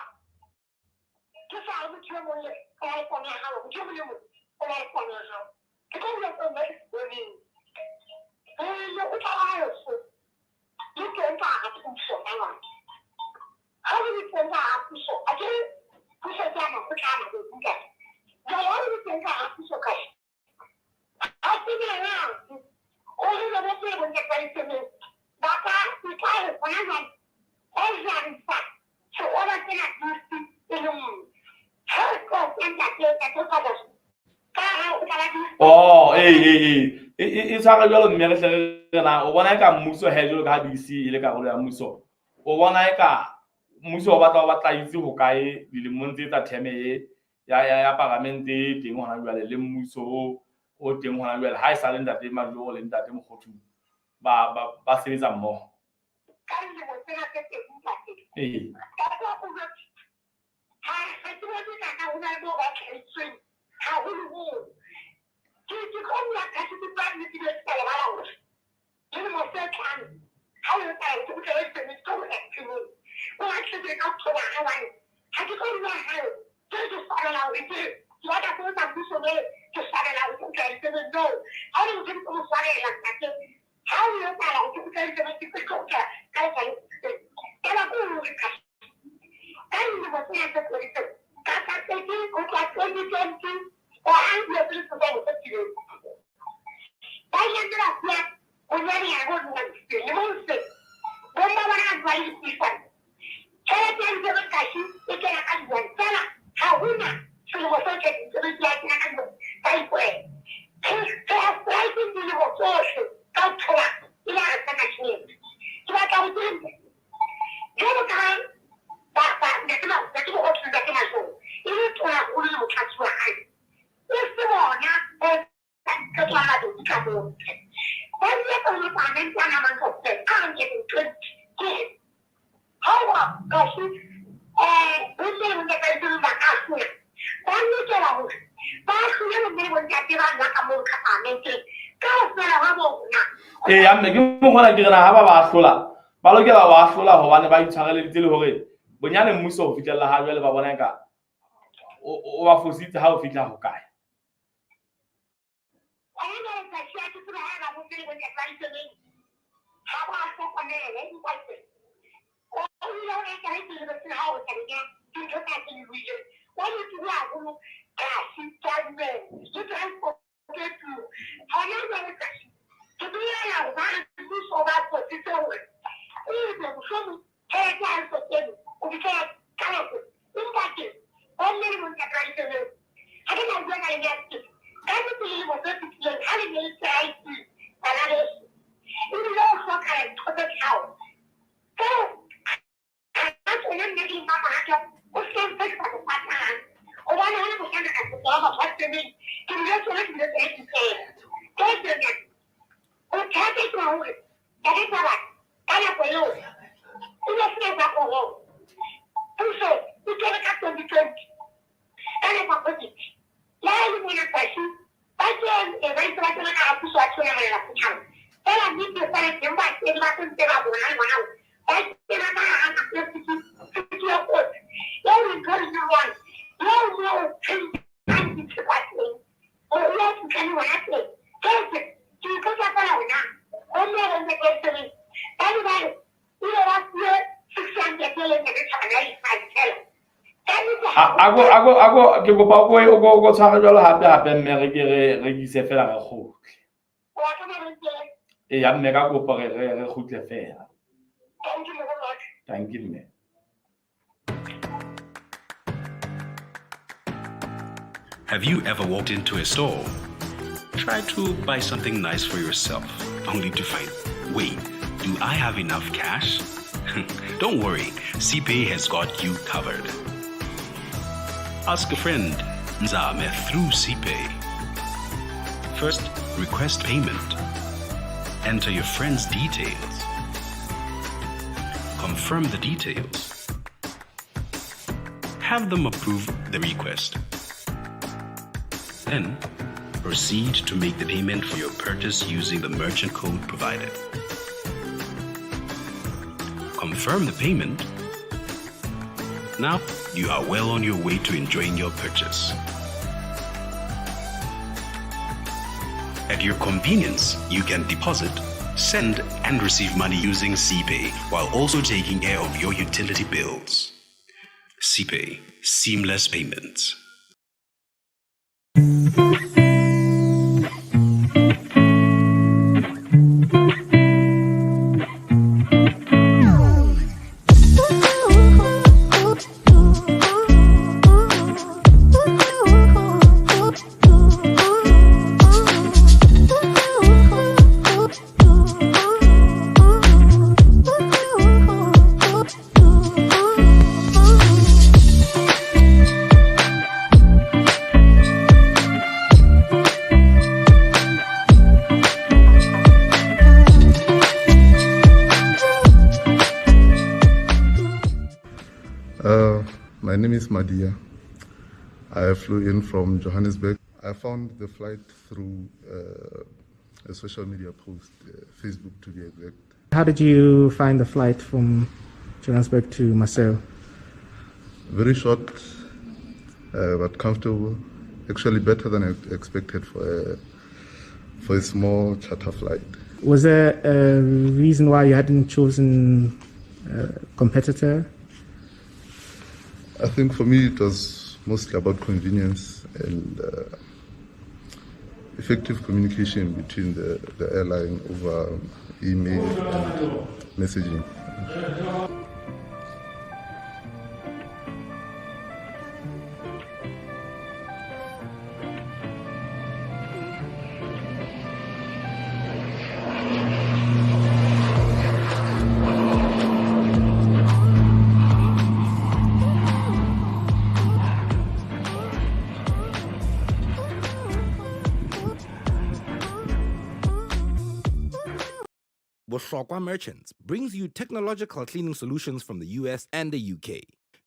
ke sa re motho e mong le o na le pono ya hao, motho e mong le mong o na le pono ya hao. Ke tlo bua seo nna ke se boneng. Lekgotla la heso le teng ka hara puso mangwana. Ha le le teng ka hara puso, akere puso ke ya makgotla a mabedi ntate. Jwale ha le le teng ka hara puso kasi ha se melato hore le bomme le bontate ba difemeng ba ka e tla re hona jwale ba jarisa sekgoba sena disi e le nngwe. Ha re tlo ntate ntate Fathers ka ha o tla ba disi. Oh, ee, ee, ee. E tshwara jwalo mme re hle re na o bona eka mmuso he jwalo ka ha DC e le karolo ya mmuso. O bona eka mmuso o batla o batla itse ho kae dilemong tse tsa theme e ya paramente e teng hona jwale le mmuso o teng hona jwale ha e sa le ntate Majoro le ntate Mokgothu ba sebetsa mmoho. Ka dilemo tsena tse teng ntate. Ee. Ka tlo o jwetse. Ha ke bone ka ho na le moo ba tlhahisitsweng haholoholo. Ke tlo bua ka se ba nnete le tsa lebala hore dilemo tse tlhano ha o etsahala ke kgutlele teng ke tlo ho acting. O a tlebe ka ho thoba hobane ha ke tlo bua hae ke re ke swabela hore ke batla ho etsa mmuso me ke swabela hore ke kgutlele teng. No, ha o le motho ke tlo mo swabela ntate. Ha o etsahala hore ke kgutlele teng ke tlo kgutla ka letsatsi le itseng. Taba ke hore ka dilemo tsena tse pedi tseo ka tsa 13 ho tloha 2020 o ha e bua pele sefane se tileng. Ba ile ba bua bonyane ya bo nna le mo se bomma bona ba bua le dipuisano. Tjhelete ya ditsebe kashi e kena ka di-one fela ha hona selemo seo tjhelete ya kena ka di-one tsa ikwela. Re a strike dilemo tsohle ka ho thola e le ha re sa ka tjhelete. Ke batla ho tseba jwalo ka ha ntate Mokgothu ntate Majoro e le tonakgolo le motlatsi wa hae e se bona ba qeto a mabedi ka moo. Ba ile ka ho palamente a namang kaofela a 120 ke haeba kasi bomme le bontate ba itseng ba ka hlola ba lokela hore ba hlole bomme le bontate ba nna ka moo ka palamenteng kaofela ha bona. Ee, mme ke mokgona ke re na ha ba ahlola ba lokela ho ahlola hobane ba itshwareleditse le hore bonyane mmuso ho fihlella ha jwale ba bona ka o ba fositse ha o fihla ho kae. Hona jwale kasi ha ke tsebe haeba bomme le bontate ba itseng ha ba hlokomele ntate. O ile ho etsa le pele ha o tla dintho tsa tse di buileng. Wa le tsebe haholo kasi ka dumela le transport e tulo. Hona jwale kasi ke bolela hobane mmuso o ba fositse hore ebe mohlomong tjhelete ha e so kene o fihlela ka nako empa ke bomme le bontate ba itseng ha ke na bua ka lenyatse ka nnete dilemo tse fetileng ha le ne le strike bana beso ebile o hlokahala dintho tse tlhaho tseo ha tsona nna ke le mamahato o se ntse ke sa mo patang hobane hona mohlang ka se tswa batho ba tseneng ke bile tsona ke bile tsona ke tsena tse tsena bothata ke hore ntate Thabane ka nako eo e ne se na gore puso e kene ka 2020 ka nako ya COVID le ha e le mona kasi ba kene ba itse ba kena ka puso ya tshwana molela setjhaba fela nnete fela teng ba kene ba sentse ba bona le bona ba kena ka hara nako e fifty ya kotsi eo dintho di jwang eo moo re nkang dithepa teng moruo o fitlhang hona teng. Jwale ke ipotsa fela hore na bomme le bontate ba itseng ba ne ba re ile ba fuwe 600 e leng yona tjhaba ya fela. Ka nnete ha Ako ke kopa o ko tshware jwalo hape hape mme re ke re rekise fela re kgutle. O ya ka mabenkeleng. Ee, mme ka kopo re kgutle fela. Thank you moholo wa ka. Thank you mme. Have you ever walked into a store, tried to buy something nice for yourself, only to find, wait, do I have enough cash? Don't worry, CPay has got you covered. Ask a friend, Nzame through CPay. First, request payment. Enter your friend's details. Confirm the details. Have them approve the request. Then, proceed to make the payment for your purchase using the merchant code provided. Confirm the payment. Now, you are well on your way to enjoying your purchase. At your convenience, you can deposit, send, and receive money using CPay while also taking care of your utility bills. CPay, seamless payments. My name is Madia. I flew in from Johannesburg. I found the flight through a social media post, Facebook to be exact. How did you find the flight from Johannesburg to Maseru? Very short, but comfortable. Actually better than I expected for a small charter flight. Was there a reason why you hadn't chosen a competitor? I think for me it was mostly about convenience and effective communication between the airline over email and messaging. Bohlokwa Merchants brings you technological cleaning solutions from the US and the UK.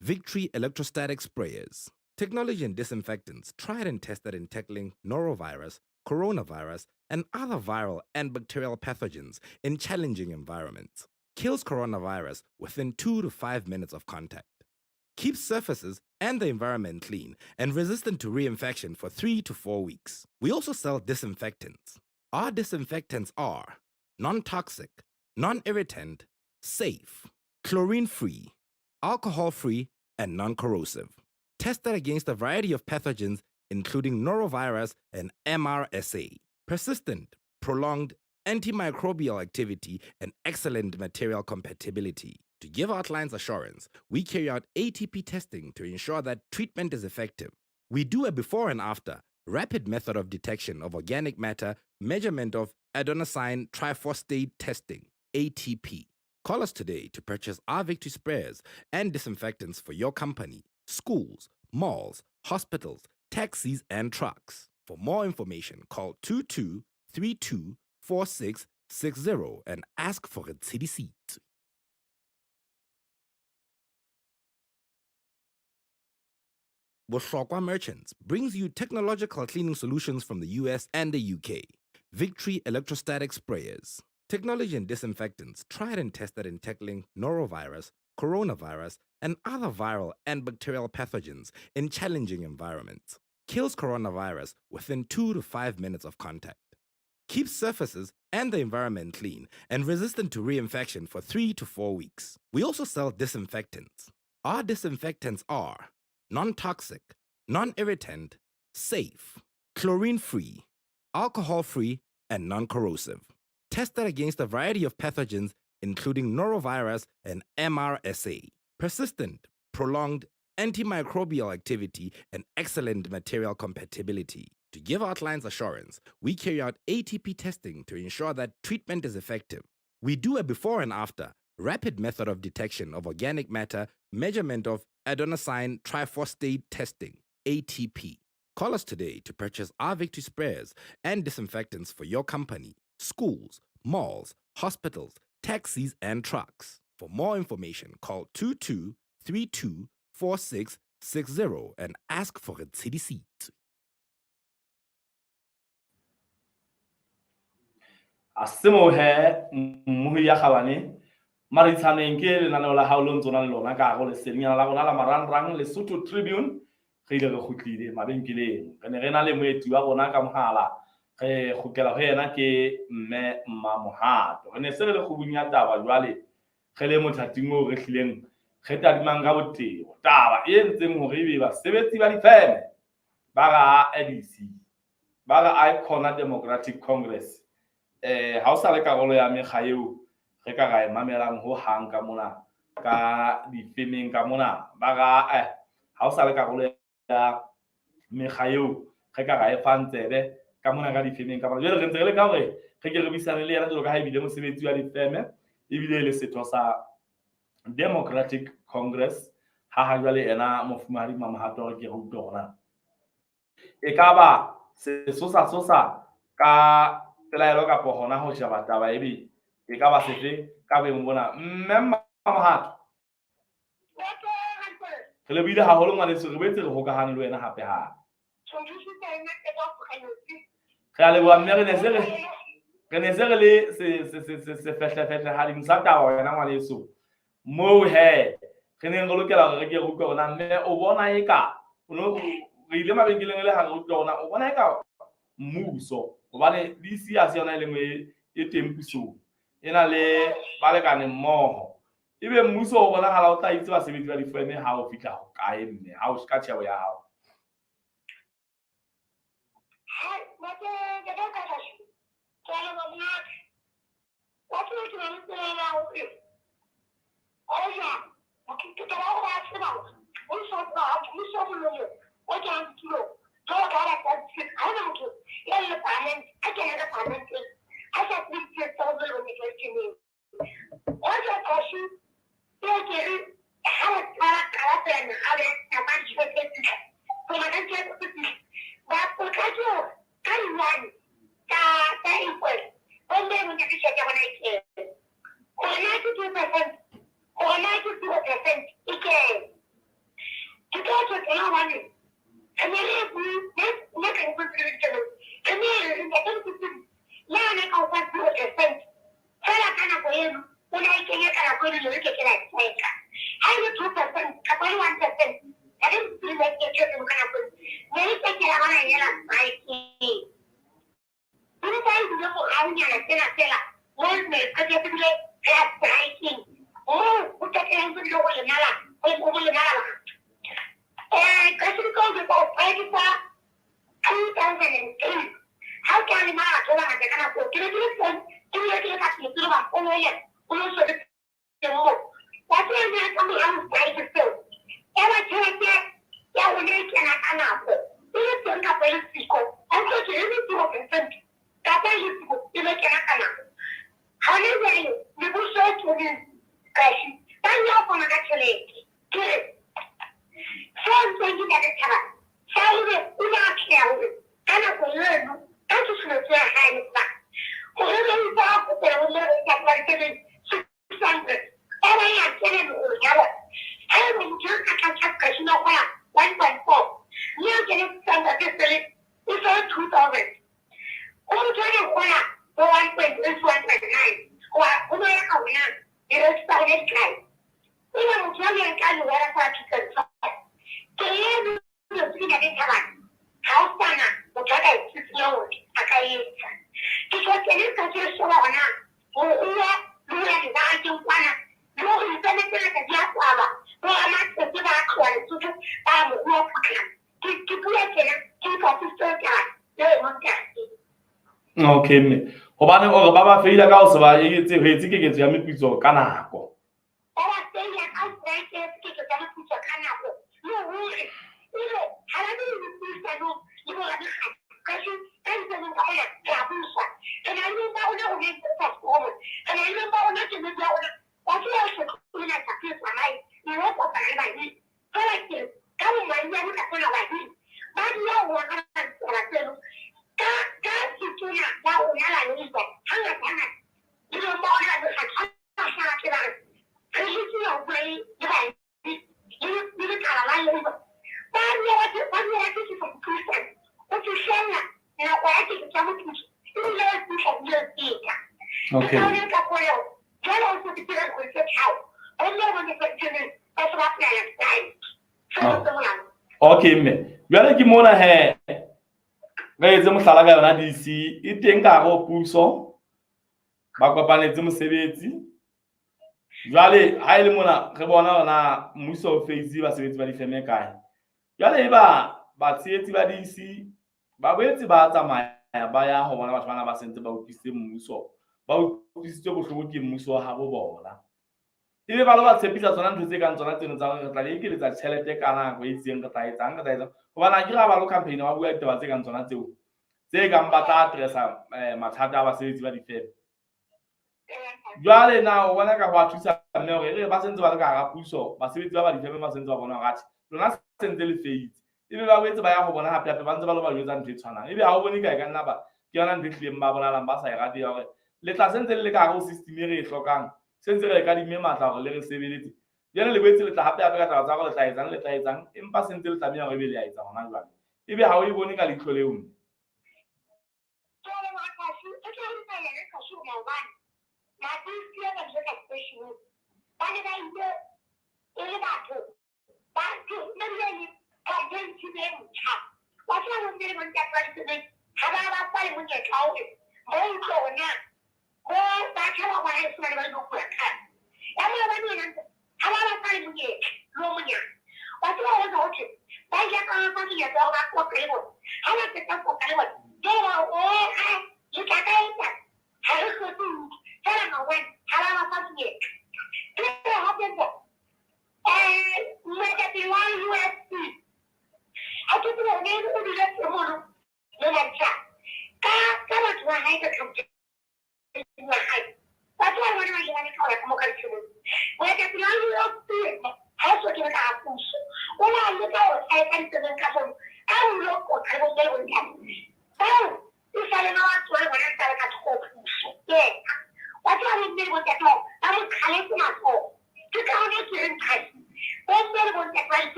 Victory Electrostatic Sprayers. Technology and disinfectants tried and tested in tackling norovirus, coronavirus, and other viral and bacterial pathogens in challenging environments. Kills coronavirus within 2 to 5 minutes of contact. Keeps surfaces and the environment clean and resistant to reinfection for 3 to 4 weeks. We also sell disinfectants. Our disinfectants are non-toxic, non-irritant, safe, chlorine-free, alcohol-free, and non-corrosive. Tested against a variety of pathogens, including norovirus and MRSA. Persistent, prolonged antimicrobial activity and excellent material compatibility. To give our clients assurance, we carry out ATP testing to ensure that treatment is effective. We do a before and after rapid method of detection of organic matter, measurement of adenosine triphosphate testing, ATP. Call us today to purchase our Victory sprayers and disinfectants for your company, schools, malls, hospitals, taxis, and trucks. For more information, call 2232 4660 and ask for a city seat. Bohlokwa Merchants brings you technological cleaning solutions from the US and the UK. Victory Electrostatic Sprayers. Technology and disinfectants tried and tested in tackling norovirus, coronavirus, and other viral and bacterial pathogens in challenging environments. Kills coronavirus within 2 to 5 minutes of contact. Keeps surfaces and the environment clean and resistant to reinfection for 3 to 4 weeks. We also sell disinfectants. Our disinfectants are non-toxic, non-irritant, safe, chlorine-free, alcohol-free, and non-corrosive. Tested against a variety of pathogens, including norovirus and MRSA. Persistent, prolonged antimicrobial activity and excellent material compatibility. To give our clients assurance, we carry out ATP testing to ensure that treatment is effective. We do a before and after rapid method of detection of organic matter, measurement of adenosine triphosphate testing, ATP. Call us today to purchase our Victory sprayers and disinfectants for your company, schools, malls, hospitals, taxis, and trucks. For more information, call 2232 4660 and ask for a city seat. A semohe mmohi ya kgabane Maritshaneng ke lenaneo la hao le ntso na le lona ka hare ho lesedinyana la rona la marangrang Lesotho Tribune. Re ile re kgutlile mabenkeleng, re ne re na le moeti wa rona ka mohala, re kgutlela ho yena ke mme Mmamohato. Re ne se re le kgubung ya taba jwale, re le mothating oo re hlileng re tadimang ka botebo taba e entseng hore ebe basebetsi ba difeme ba ra ABC, ba ra Icona Democratic Congress. Ha o sa le karolo ya mekga eo re ka ra e mamelang ho hang ka mona ka difemeng ka mona, ba ra ha o sa le karolo ya mekga eo re ka ra e fang tsebe ka mona ka difemeng ka mona. Jwale re ntse re leka hore re ke re buisane le yena jwalo ka ha ebile mosebetsi wa difeme ebile le setho sa Democratic Congress. Ha ha jwale ena mofumahadi Mmamohato re ke re utlwe hore na e ka ba sesosa sosa ka pelaelo kapo hona ho sheba taba ebe e ka ba sefe ka boemo bona. Mme Mmamohato. Re lebohile haholo ngwaneso, re boetse re hokahane le wena hape hape. Re a leboha mme re ne se re re ne se re le sefehlefehlehading sa taba wena ngwaneso. Moo he re neng re lokela hore re ke re utlwe hore na mme o bona eka re ile mabenkeleng e le ha re utlwe hore na o bona eka mmuso, hobane DC ha se yona e le nngwe e teng pusong, e na le balekane mmoho. Ebe mmuso o bonahala o tla itse basebetsi ba difeme ha o fihla hokae mme ha o ka tjhebo ya hao? Okay mme, hobane o re ba ba feila ka ho se ba eketse ho etse keketso ya meputso ka nako. Ba ba feila ka ho se ba eketse keketso ya meputso ka nako. Le hore ebe ha ba be le dipuisanong le boramekgatlo. Ka ditsenong tsa rona re a busa. Re na le ba rona rona tsa sekolo. Re na le ba rona kemedi ya rona. Wa tseba lekgetlo lena tsatsi le tsamaye mme o kopana le bahiri. Fela ke re ka bomadimabe ka tsena bahiri ba dula ho ya ka ditaba tseno. Ka setona la rona la labour hangata hangata le beng ba rona ba mekgatlo ha ba hlaha ke ba re re lekile ho bua le bahiri le lekala la labour. Ba dula ba tekisa dipuisano ho fihlella nako ya keketso ya moputso ebile e fihla ebile e feta. Ke ka hona ka polelo jwale ho se fetile dikgwedi tse tharo bomme ba mefetseneng ba se ba apply-ela strike. Seo se molao. Okay mme, jwale ke mona he re etse mohlala ka yona DC e teng ka hare ho puso, ba kopanetse mosebetsi. Jwale ha e le mona re bona hore na mmuso o feitse basebetsi ba difeme kae. Jwale eba batshehetsi ba DC ba boetse ba tsamaya ba ya ho bona batho bana ba sentse ba utlwisitse mmuso, ba utlwisitswe bohloko ke mmuso wa habo bona. Ebe ba lo ba tshepisa tsona ntho tse kang tsona tseno tsa hore re tla le ekeletsa tjhelete ka nako e itseng, re tla etsang, re tla etsang. Hobane akere ha ba lo campaign ba bua ditaba tse kang tsona tseo, tse kang ba tla addressa mathata a basebetsi ba difeme. Jwale na o bona ka ho a thusa mme hore e re ba sentse ba le ka hara puso, basebetsi ba ba difeme ba sentse ba bona hore atjhe lona sentse le feitse. Ebe ba boetse ba ya ho bona hape hape ba ntse ba lo ba jwetsa ntho e tshwanang. Ebe ha o bone ka e ka nna ba ke yona ntho e hlileng ba bonahalang ba sa e rate ya hore le tla sentse le le ka hare ho system e re e hlokang, sentse re le kadimme matla hore le re sebeletse. Jwale le boetse le tla hape hape ka taba tsa hore le tla etsang le tla etsang, empa se ntse le tlameha hore ebe le a etsa hona jwale. Ebe ha o e bone ka leihlo leo mme?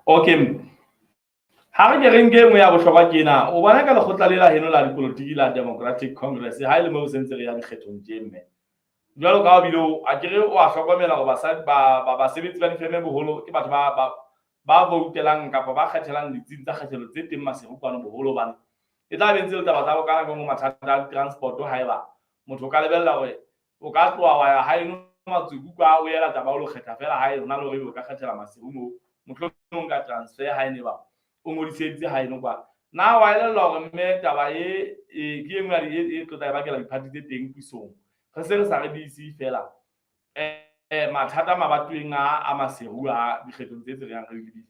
Okay. Ha re ke re nke nngwe ya bohlokwa ke ena, o bona ka lekgotla le la heno la dipolotiki la Democratic Congress, ha e le moo se ntse re ya dikgethong tje mme. Jwalo ka ha o bile a ke re o a hlokomela hore basadi ba basebetsi ba difeme boholo ke batho ba voutelang kapa ba kgethelang ditsing tsa kgethelo tse teng Maseru kwano boholo, hobane e tla be ntse le taba tsa bo ka nako e nngwe mathata a di-transport. Haeba motho o ka lebella hore o ka tloha wa ya haeno Matsuku kwa o ela taba o lo kgetha fela hae, hona le hore ebe o ka kgethela Maseru moo, mohlomong ka transfer ha e ne ba o ngodiseditse haeno kwa. Na wa elellwa hore mme taba e ke e nngwe e tlo tla e bakela diphathi tse teng pusong, re se re sa re BC fela mathata mabatoweng a Maseru a dikgethong tse tse re yang re di lebile?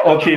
Okay.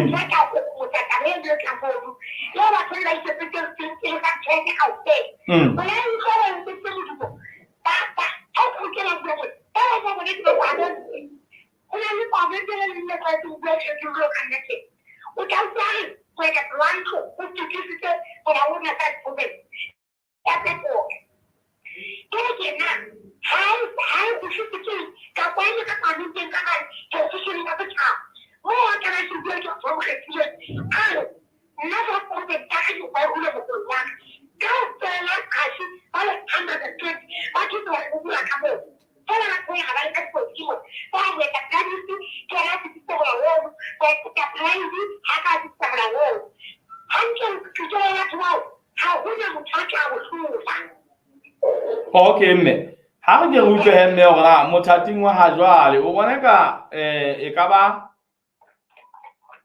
Okay mme, ha re ke re utlwe he mme hore na mothating wa ha jwale o bona ka e ka ba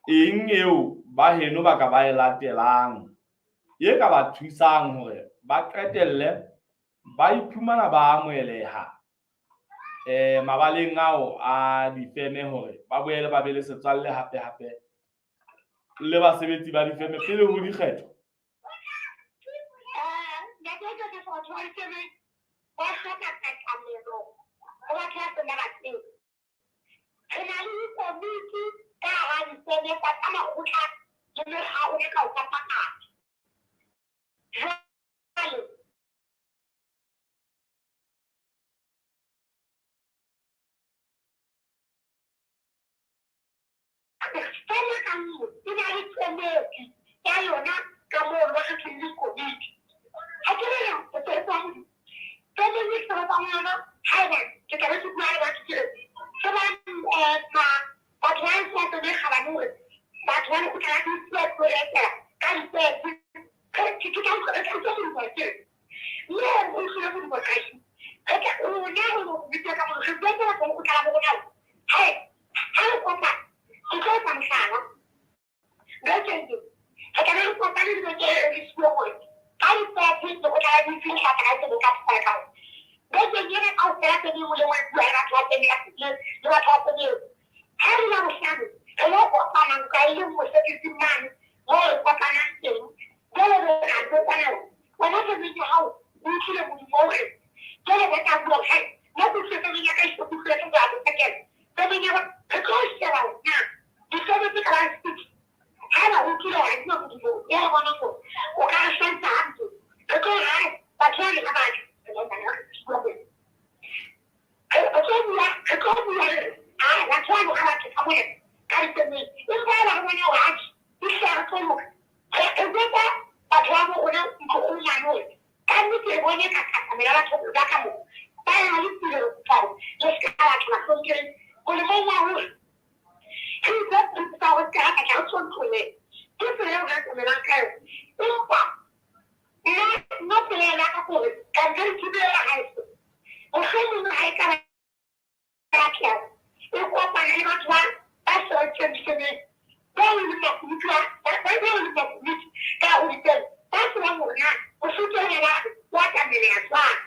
eng eo ba heno ba ka ba e latelang e ka ba thusang hore ba qetelle ba iphumana ba amoheleha mabaleng ao a difeme hore ba boele ba be le setswalle hape hape le basebetsi ba difeme pele ho dikgetho. Ba hloka katamelo ho batho ba sena ba tsebe. Re na le dikomiti ka hara difeme tsa makgotla le mekga a rona ka ho fapana. Jwale feme ka nngwe e na le kemedi ya yona ka moo ba kgethileng dikomiti. Ha ke re o sebetsa ho feme e sebetsang ho yona, haeba ke tla be ke bua le batho ke re shebang batho ba heso ba tsebe kgabane hore batho ba lekgotla la DCS ba tlo etela ka difeme. Ke tla utlwa re tla utlwa modumo ke re mme hore o utlwile modumo kae? Re tla rona re bitsa ka mona re buetse batho ba lekgotla la bo rona hore ha re kopana ke tlo etsa mohlala. Bekeng e re tla be re kopane le beke e re siyo hore ka di-30 lekgotla la DCS le tla tla ka ka thusana ka rona. Bekeng ena kaofela tse ding le nngwe bua le batho ba teng le batho ba teng eo. Ha re Labohlano re lo kopana nka e le nngwe ofising mane moo re kopanang teng. Jwale re ra botsana hore wena femeng ya hao o utlwile modumo o reng. Jwale ba tla bua hore nna ke utlwile femeng ya ka e ke utlwile ke bua botsekela. Femeng ya bona re tlo sheba hore na difeme tse ka bang 6 haeba o utlwile hore ha di na modumo e re bonang hore o ka re hlahisa hampe. Re tlo re hai batho bane ha ba tle. Re tlo bua re tlo bua re re hai batho bane ha ba tle ka mona ka difemeng. Empa haeba re bona hore atjhe ehlile ha re tlo loka. Re jwetsa batho ba bo rona ntlokgolo mane hore ka nnete re bone ka katamelo ya batho ba ka moo ba na le tirelo kopa hore le se ka batla bahlomphehi molemong wa hore re itse re tsa hore se ka batla re tsontlole. Ke tsela eo re atamelang ka yona. Empa nna nna pelaelo ya ka ke hore kankere thibela ha e so mohlomong ha e ka ba atleha e kopana le batho ba ba sebedisang difemeng bao e leng makunutu bao e leng makunutu ka ho difeme ba tsebang hore na mosotho ona ba o atameleha jwang.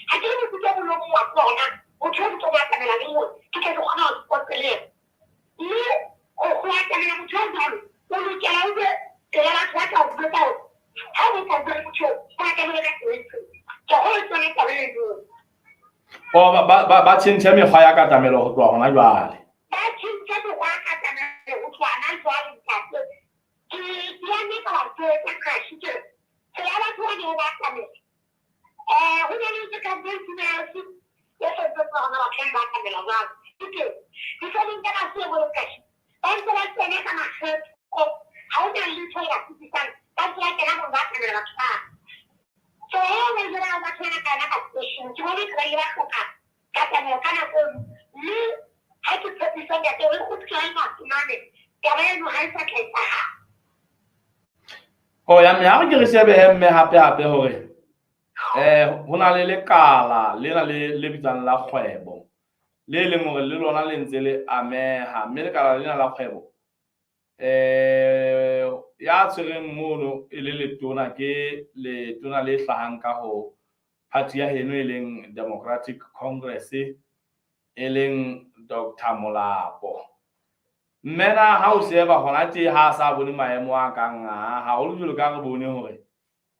Ha ke re mosotho o mong le o mong wa tseba hore na motho o ke tlo mo atamela neng hore ke tle ke kgone ho qoqe le yena. Mme ho atamela motho o jwalo o lokela o be pela batho ba tla o jwetsa hore ha o batla ho bua le motho eo o atamele ka tsela e itseng. Ke kgolwa ke yona taba eno. O ba tjhentjhe mekgwa ya katamelo ho tloha hona jwale. Ba tjhentjhe mekgwa ya katamelo ho tloha hona jwale ntate. Ke ya mme ka ba jwetsa Crash ke re tsela ya batho ba ne ba atamela. Ho na le tse kang bo House e sentse tsa hona batho ba atamela jwalo. Ke teng. Difemeng tsa basuwe bo Crash ba ntse ba kena ka makgetho. Ha ho na letho le ba sitisang. Ba ntse ba kena hore ba atamela batho ba. So eo ba ile ba batho bana ka yona ka station ke bone ba ile ba hloka katamelo ka nako eno mme ha ke tshepisa ntate hore kgutle mafumane taba eno ha e sa tla etsahala. O ya mme ha re ke re shebe he mme hape hape hore ho na le lekala lena le le bitswang la kgwebo le leng hore le lona le ntse le ameha mme lekala lena la kgwebo ya tshwereng mono e le letona ke letona le hlahang ka ho party ya heno e leng Democratic Congress e leng Dr. Molapo. Mme na ha o sheba hona tje ha a sa bone maemo a kang a, haholo jwalo ka re bone hore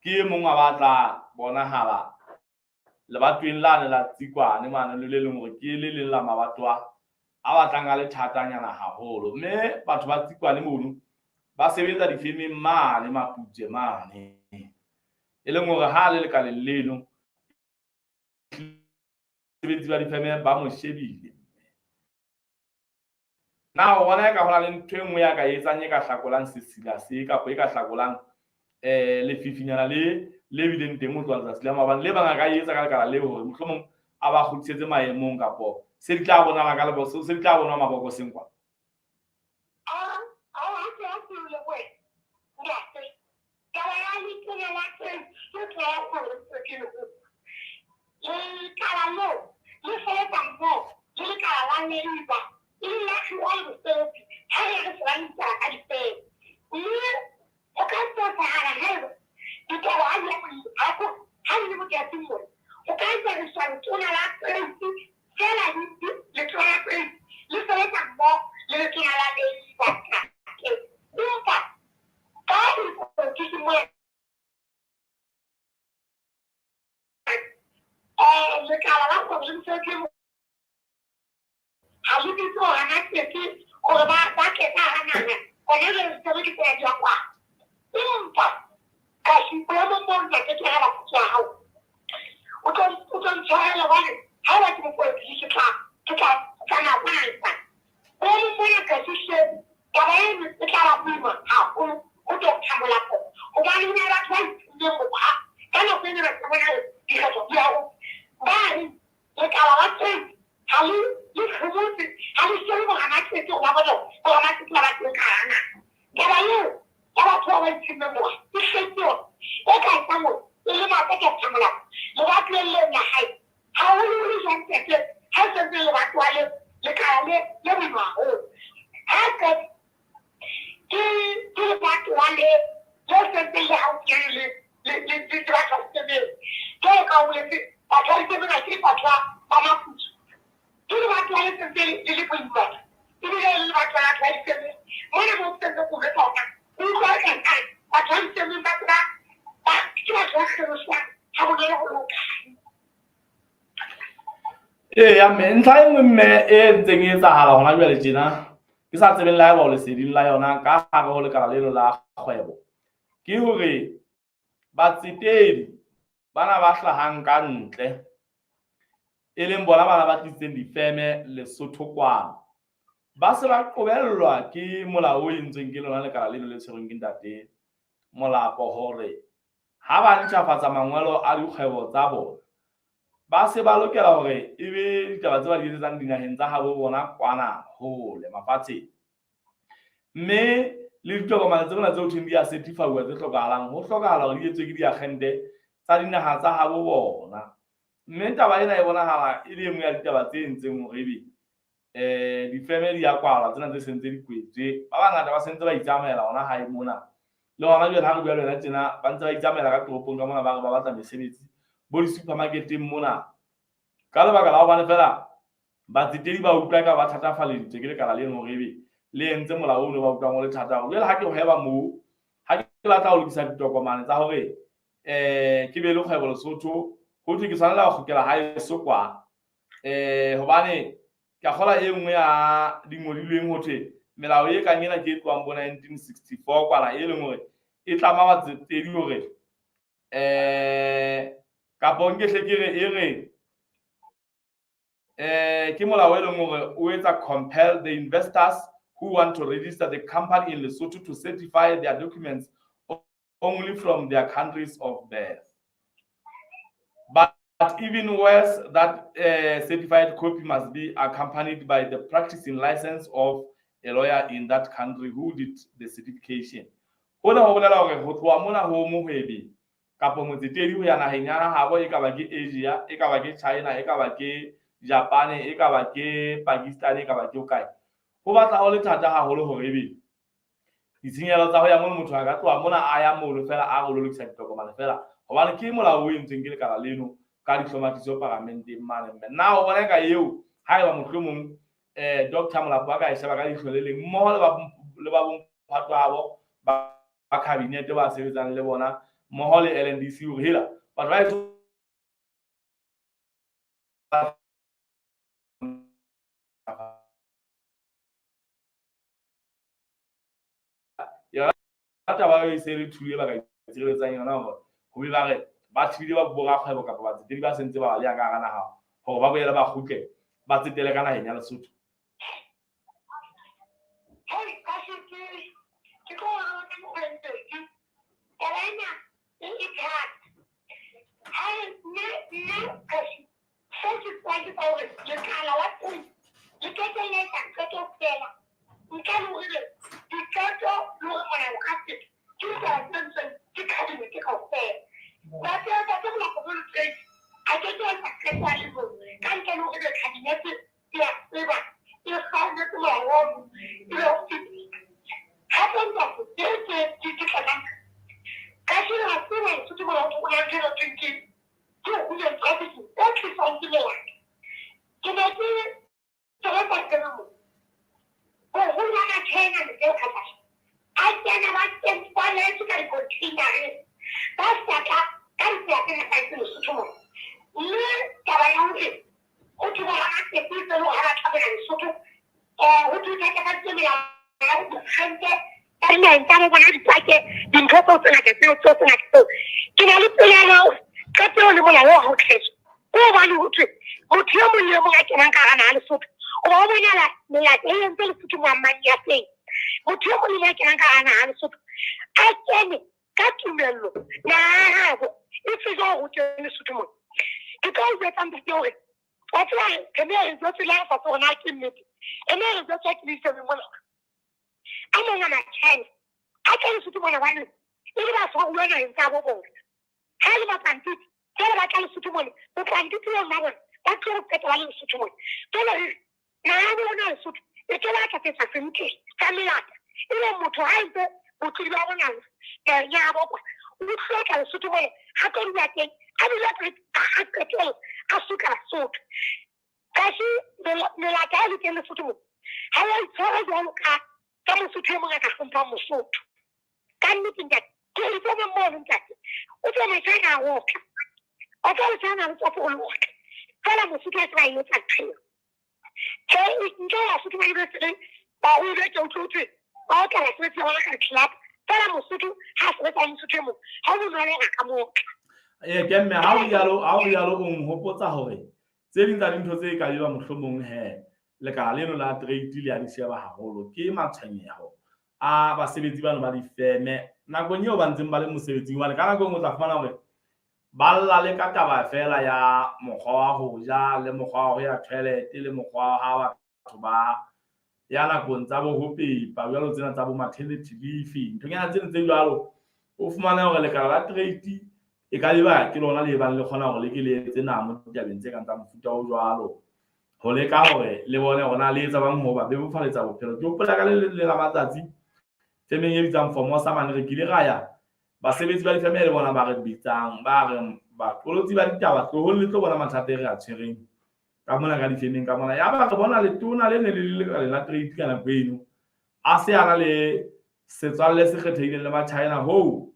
ke e mong wa ba tla bonahala lebatoweng lane la Tsikwane mane le le leng hore ke le leng la mabatowa a batlang a le thatanyana haholo. Mme batho ba Tsikwane mono ba sebetsa difemeng mane Maputse mane, e leng hore ha le lekaleng leno sebetsi ba difeme ba mo shebile. Na o bona eka ho na le ntho e nngwe ya ka etsang e ka hlakolang sesila se kapa e ka hlakolang lefifinyana le le bileng teng ho tloha letsatsi la maobane le bang a ka etsa ka lekala leo hore mohlomong a ba kgutlisetse maemong kapo se di tla bonahala ka lebo se di tla bonwa mabokoseng kwa? Lekala leo le sebetsa mmoho le lekala la labour e leng la hloka le mosebetsi ha re re se ba ditaba ka difeme, mme ho ka fosahala haeba ditaba ha di ha di le botlasing mona ho ka etsariswa letona la trade feela letona la trade le sebetsa mmoho le letona la labour empa ka dipolotiki mona lekala la kgwebo le mosebetsi ha le bitse hore tetse hore ba tle ka hara naha hona jwale ditaba ke tsena di ya kwa. Empa ka boemong bo ntate ke araba potso ya hao, o tlo ntshwarela hobane ha eba ke mopolotiki ke tla tsamaya kwana. Boemong bona ka hle taba eno e tla ba boima haholo ho Doctor Molapo hobane ho na le batho ba iphileng mokgwa ka nako ena ba bona hore dikgetho di ya ba re lekala la trade ha le le hlobotse ha le shebe boramatsetse hore ba bone boramatsetse ba ba teng ka hara naha. Taba eo ya batho ba ba iphileng mokgwa e hletse yona e ka etsang hore e lematse Doctor Molapo lebatoweng leo la hae haholoholo jwang ntate ha e sentse e lebatowa le lekala le le boima haholo. Hape ke lebatowa le le sentseng le haufinyane le le batho ba ditemeng jwalo ka o boletse batho ba ditemeng ha ke batho ba Maputswe ke lebatowa le sentse le le boima ebile le lebatowa la batho ba ditemeng mona mo sentse ko jwetsa hore o utlwa eka batho ba ditemeng ba tseba ke batho ba kgeloswang ha bonolo ho le hokae. Eya mme ntlha e nngwe mme e ntseng e etsahala hona jwale tjena ke sa tsebeng le haeba o leseding la yona ka hare ho lekala leno la kgwebo ke hore batsetedi bana ba hlahang ka ntle e leng bona bana ba tlisitseng difeme Lesotho kwano ba se ba qobellwa ke molao o entsweng ke lona lekala leno le tshwerweng ke ntate Molapo hore ha ba ntjhafatsa mangolo a dikgwebo tsa bona ba se ba lokela hore e be ditaba tse ba di etsetsang dinaheng tsa habo bona kwana hole mafatsheng. Mme le ditokomane tse mona tse ho thweng di a certify-uwa tse hlokahalang, ho hlokahala hore di etswe ke diakgente tsa dinaha tsa habo bona. Mme taba ena e bonahala e le e nngwe ya ditaba tse entseng hore ebe difeme di a kwalwa tsena tse sentse di kwetswe. Ba bangata ba sentse ba itsamaela hona hae mona. Le hona jwale ha re bua le wena tjena ba ntse ba itsamaela ka toropong ka mona ba re ba batla mesebetsi bo di-supermarket-eng mona. Ka lebaka la hobane feela batsetedi ba utlwa eka ba thatafaleditswe ke lekala leno hore ebe le entse molao ono ba utlwang o le thata haholo. Jwale ha ke hweba moo, ha ke batla ho lokisa ditokomane tsa hore ke be le kgwebo Lesotho, ho thwe ke tshwanela ho kgutlela haeso kwa. Hobane ke a kgola e nngwe ya dingodilweng ho thwe melao e kang ena ke e tlohang bo 1964 kwana e leng hore e tlama batsetedi hore kapo nke hle ke re e re ke molao e leng hore o etsa compel the investors who want to register the company in Lesotho to certify their documents only from their countries of birth. But even worse, that certified copy must be accompanied by the practicing license of a lawyer in that country who did the certification. Hona ho bolela hore ho tloha mona ho mohwebi kapa motsetedi ho ya naheng ya habo, e ka ba ke Asia, e ka ba ke China, e ka ba ke Japan, e ka ba ke Pakistan, e ka ba ke hokae, ho batla ho le thata haholo hore ebe ditshenyehelo tsa ho ya mono motho a ka tloha mona a ya mono fela a re o lo lokisa ditokomane fela hobane ke molao o entsweng ke lekala leno ka dihlomathiso paramenteng mane. Mme na o bona eka eo haeba mohlomong Doctor Molapo a ka e sheba ka leihlo le leng mmoho le ba bomphato ba cabinet ba sebetsang le bona mmoho le LNDC hore hela batho ba etso yona taba e se le thule ba ka itshireletsang yona hore ho be ba re ba thibile ba borakgwebo kapa batsetedi ba sentse ba baleha ka hara naha hore ba boele ba kgutle ba tsetele ka naheng ya Lesotho. Ke mme ha o rialo o nhopotsa hore tse ding tsa dintho tse ka beba mohlomong he lekala leno la trade le a di sheba haholo ke matshwenyeho a basebetsi bano ba difeme nakong eo ba ntseng ba le mosebetsing, hobane ka nako e nngwe o tla fumana hore ba lla le ka taba fela ya mokgwa wa ho ja le mokgwa wa ho ya toilet le mokgwa wa batho ba ya nakong tsa bo ho pepa jwalo tsena tsa bo maternity leave, nthonyana tseno tse jwalo. O fumane hore lekala la trade e ka leba ke lona le bang le kgona hore le ke le etse namo ditabeng tse kang tsa mofuta o jwalo, ho leka hore le bone hore na le etsa bang ho ba bebofaletsa bophelo. Ke hopola ka le le la matsatsi femeng e bitsang Formosa mane, re kile ra ya basebetsi ba difeme le bona ba re bitsang ba re baqolotsi ba ditaba tlohong le tlo bona mathata e re a tshwereng ka mona ka difemeng ka mona. Yaba re bona letona le ne le le lekaleng la trade ka nako eno a se a na le setswalle se kgethehileng le ba-China hoo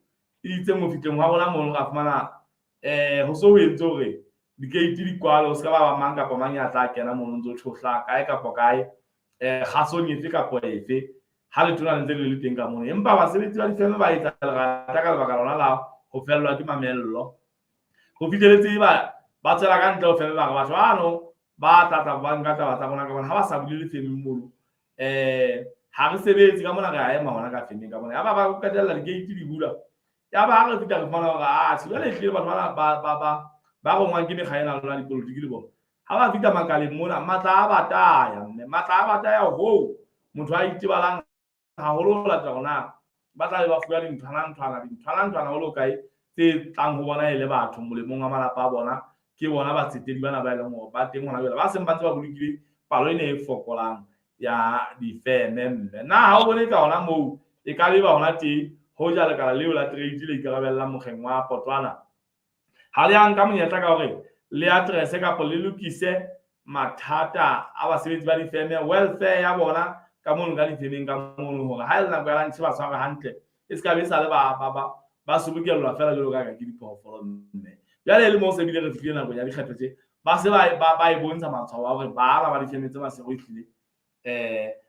e itseng ho fihleng hwa rona mono ra fumana ho so ho entse hore di-gate di kwale, ho se ka ba mang kapa mang ya tla kena mono ntso tshohla kae kapa kae kgasong efe kapa efe ha letona le ntse le le teng ka mono. Empa basebetsi ba difeme ba etsa lerata ka lebaka lona la ho fellwa ke mamello ho fihleletse ba tswela ka ntle ho feme ba re batho bano ba tla tla ba nka taba tsa bona ka bona ha ba sa bulele femeng mono ha re sebetse ka mona, re a ema hona ka femeng ka mona. Yaba ba qetella di-gate di bula, yaba ha re fihla re fumana hore a jwale ehlile batho bana ba rongwang ke mekga ena lona dipolotiki le bona ha ba fihla makaleng mona matla a bataya, mme matla a bataya hoo motho a itebalang haholo ho latela hore na ba tla be ba fuwa dinthwana ho le kae tse tlang ho bona e le batho molemong wa malapa a bona. Ke bona batsetedi bana ba e leng hore ba teng hona jwale ba seng ba ntse ba bolokile palo ena e fokolang ya difeme. Mme na ha o bone ka hona moo e ka leba hona teng hoja lekala leo la trade le ikarabellang mokgeng wa Potwana ha le a nka monyetla ka hore le address kapa le lokise mathata a basebetsi ba difeme, welfare ya bona ka mono ka difemeng ka mono, hore ha e le nako ya lunch ba tshware hantle, e se ka be sa le ba sobokellwa feela jwalo ka ke diphoofolo. Mme jwale e le moo se bile re fihlile nakong ya dikgetho tje, ba se ba e bontsha matshwao a hore bana ba difeme tse Maseru ehlile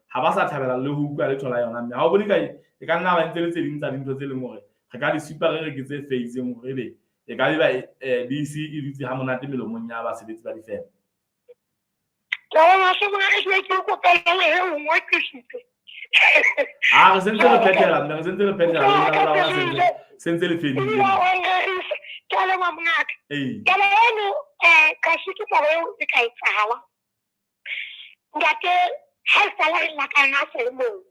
ha ba sa thabela le ho utlwa letho la yona. Mme ha o bone ka e ka nna ba ntse le tse ding tsa dintho tse leng hore re ka di supa re re ke tse feitseng hore ebe e ka be ba BEC e dutse ha monate melomong ya basebetsi ba difeme. A re sentse re phethela, mme re sentse re phethela le sentse le fedile. Ke a leboha mongaka. Taba eno kasi ke taba eo e ka etsahala. Ntate ha e sala re lla ka yona a sa le moo.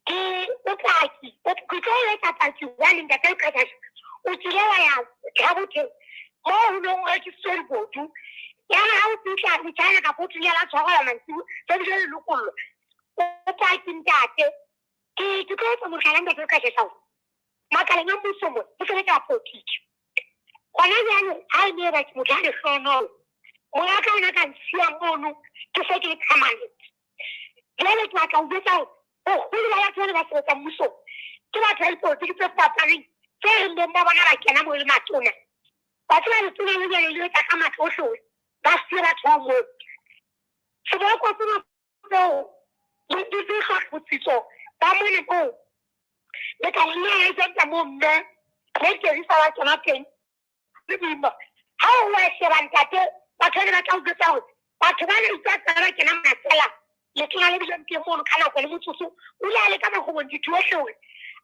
Ke o paki, ke tlo etsa paki hobane ntate Qhekashe o kile wa ya Tlhabothe moo ho neng ho rekisitswe dibotu. Yare ha o fihla letjhana kapa o thunya la tshwarelwa mantsibu se bile le lokollwa. O paki ntate. Ke tlo etsa mohlala ntate Qhekashe hore makaleng a mmuso mona ho sebetsa bapolotiki. Hona jwale ha e ne e ba ke motho a lehlohonolo, monga ka o ne a ka ntshiya mono ke se ke le permanent. Jwale ke batla ho jwetsa hore boholo ba batho bana ba sebetsang mmusong ke batho ba dipolotiki tse fapaneng tse reng beng ba bona ba kena moo e le matona. Wa tseba letona le jwalo le etsa ka matla ohle hore ba siye batho bao moo. Seboko sena seo di hloka botsitso ba mona moo lekaleng le agenta moo mme le kerisa wa tsona teng le boima. Ha o wa sheba ntate, batho ba ne ba tla o jwetsa hore batho ba ne itse tsela ba kena mafela letona le bileng teng mono ka nako le motsotso o ile a leka makgobong ditho ohle hore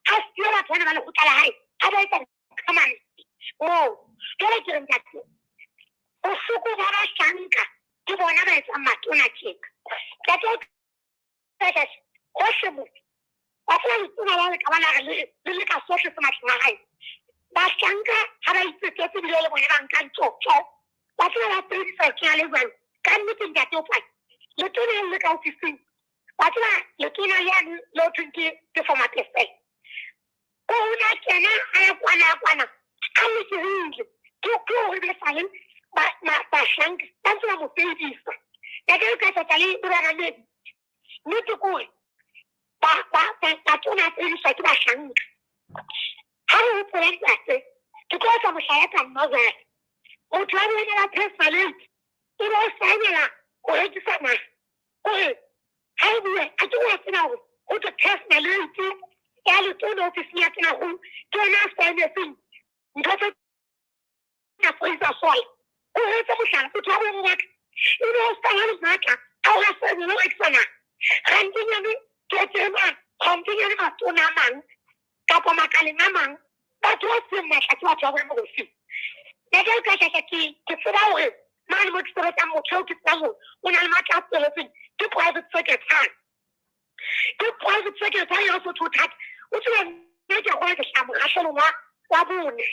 a siye batho bana ba lekgotla la hae a ba etsa permanent moo. Jwale ke re ntate, bohloko ba bahlanka ke bona ba etsang matona tjena. Ntate hohle mo wa tseba letona la leka bana re le leka sohle se matleng a hae. Bahlanka ha ba itsetetse ebile le bona ba nka ntjotjo. Wa tseba ba sebedisa letona le jwalo. Ka nnete ntate o paki. Letona le le ka ofising. Wa tseba letona yane le ho thweng ke Tefo Mapesela. Ko o ne a kena a ya kwana a kwana a lokolohile. Ke hore be sale bahlanka ba ntse ba mo sebedisa. Ntate o ka tlatsa le bamamedi. Nnete ke hore batona a sebediswa ke bahlanka. Ha re hopola ntate, ke tlo etsa mohlala ka nna jwale. Motho wa boemo ba personality e be o saenela ho rekisa naha. Kore ha o bue a ke wa tseba hore ho thwe personality ya letona ofising ya tonakgolo ke yona a saenetseng ntho tse ka foisa sola. O etse mohlala motho wa boemo ba ka e be o sa le matla a hore a saenele ho rekisa naha. Rantinyane ke tseba rantinyane matona a mang kapa makaleng a mang batho ba seng matla ke batho ba boemo bofeng. Ntate o ka shasha ke tseba hore mane mo ke sebetsang motho eo ke tsebang hore o na le matla a tsweletseng ke private secretary. Ke private secretary ya Sotho thata. O tseba nna ke a kgona ke hlaha mokgahlelong wa bone.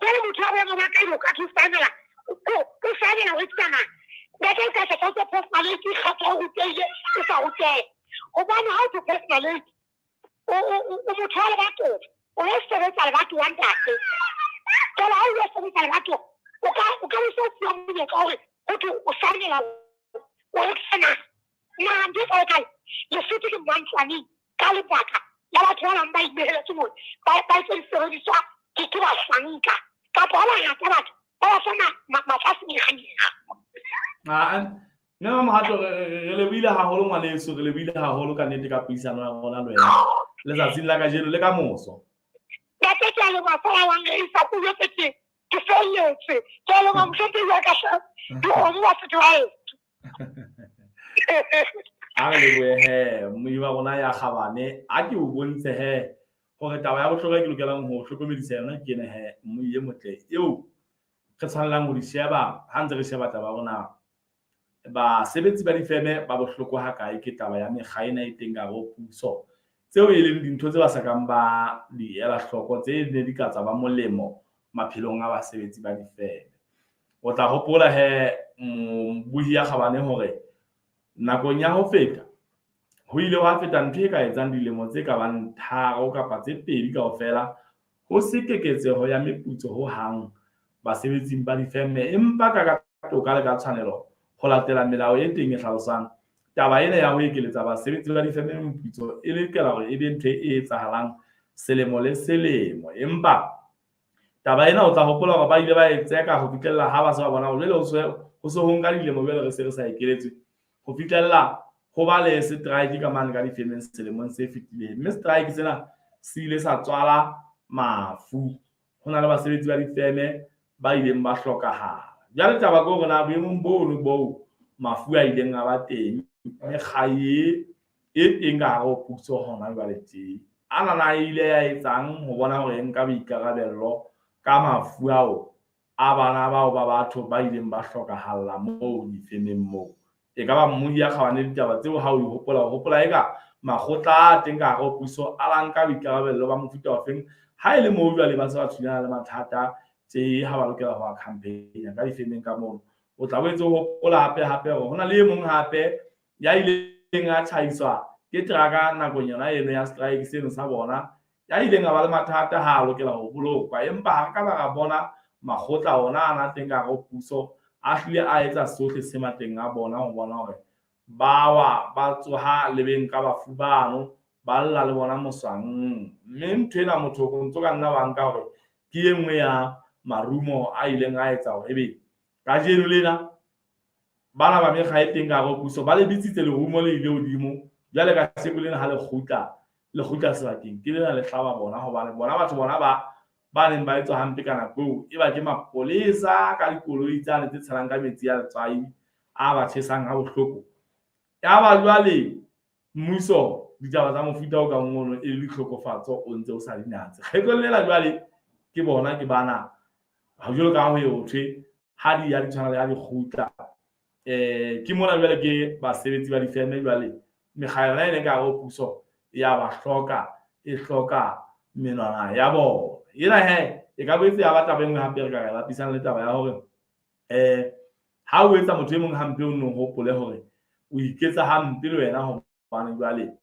Jwale motho wa boemo ba ka ebe o ka thwe o saenela o saenela ho rekisa naha. Ntate o ka shasha o tswe personality kgatha o rutehile o sa ruteha. Hobane ha o thwe personality o motho wa lebatowa, o lo sebetsa lebatowa ntate. Jwale ha o lo sebetsa lebatowa, o ka o ka o fuwa monyetla hore ho thwe o saenela o rekisa naha. Naha ntho e kae kae Lesotho ke mmantlwaneng ka lebaka la batho ba bang ba ineheletseng hore ba etse disebediswa ke bahlanka kapa ba bangata batho ba ba fa matla a senyekganyekga. Mme Mamohato re lebohile haholo ngwaneso, re lebohile haholo ka nnete ka puisano ya rona le wena letsatsing la kajeno le ka moso. Ntate ke a leboha fela wa nreisa ko jwetse ke felletse. Ke a leboha mohlomphehi wa ka hle. Dikgomo wa setho wa heso. A re lebohe he mmui wa rona ya kgabane, a ke o bontshe he hore taba ya bohlokwa ke lokelang ho hlokomedisa yona ke ena he mmui e motle eo re tshwanelang ho di sheba ha ntse re sheba taba ya rona basebetsi ba difeme ba bohloko hakae ke taba ya mekga ena e teng ka hare ho puso tseo e leng dintho tse ba sa kang ba di ela hloko tse ne di ka tsa ba molemo maphelong a basebetsi ba difeme. O tla hopola he mobuhi ya kgabane hore nakong ya ho feta ho ile hwa feta ntho e ka etsang dilemo tse ka bang 3 kapa tse 2 kaofela ho se keketseho ya meputso ho hang basebetsing ba difeme, empa ka toka le ka tshwanelo ho latela melao e teng e hlalosang taba ena ya ho ekeletsa basebetsi ba difeme moputso e lokela hore e be ntho e etsahalang selemo le selemo. Empa taba ena o tla hopola hore ba ile ba e tseka ho fihlella ha ba se ba bona hore jwale ho se ho nka dilemo jwale re se re sa ekeletswe ho fihlella ho ba le strike ka mane ka difemeng selemong se fetileng. Mme strike sena se ile sa tswala mafu. Ho na le basebetsi ba difeme ba ileng ba hlokahala. Jwale taba ke hore na boemong bono boo mafu a ileng a ba teng, mekga e teng ka hare ho puso hona jwale tje. Ana na e ile ya etsang ho bona hore e nka boikarabello ka mafu ao a bana bao ba batho ba ileng ba hlokahalla moo difemeng moo? E ka ba mmui ya kgabane ditaba tseo ha o di hopola, o hopola eka makgotla a teng ka hare ho puso a la nka boikarabello ba mofuta ofeng ha e le moo jwale ba se ba thulana le mathata tje ha ba lokela ho campaign ka difemeng ka mono. O tla boetse o hopola hape hape hore ho na le e mong hape ya ileng a tjhaiswa ke teraka nakong yona eno ya strike seno sa bona, ya ileng a ba le mathata ha a lokela ho bolokwa. Empa ha re ka ba ra bona makgotla ona a na teng ka hare ho puso a hlile a etsa sohle se matleng a bona ho bona hore ba wa ba tsoha lebeng ka bafu bano ba lla le bona moswang. Mme ntho ena motho o ntso ka nna wa nka hore ke e nngwe ya marumo a ileng a etsa hore ebe kajeno lena bana ba mekga e teng ka hare ho puso ba le bitsitse lerumo le ile hodimo. Jwale kasheko lena ha le kgutla sebakeng ke lena le hlaba bona, hobane bona batho bona ba neng ba etswa hampe ka nako eo e ba ke mapolesa ka dikoloi tsane tse tshelang ka metsi a letswai a ba tjhesang ha bohloko. Ya ba jwale mmuso ditaba tsa mofuta o kang ono e le ditlhokofatso o ntse o sa di natse. Kgetlong lena jwale ke bona ke bana ha jwalo ka ho e ho thwe ha di ya di tshwana le ha di kgutla. Ke mona jwale ke basebetsi ba difeme jwale mekga yona e ne ka hare ho puso ya ba hloka, e hloka menwana ya bona. Ena he e ka boetse ya ba taba e nngwe hape re ka re bapisang le taba ya hore ha o etsa motho e mong hampe o nno hopole hore o iketsa hampe le wena, hobane jwale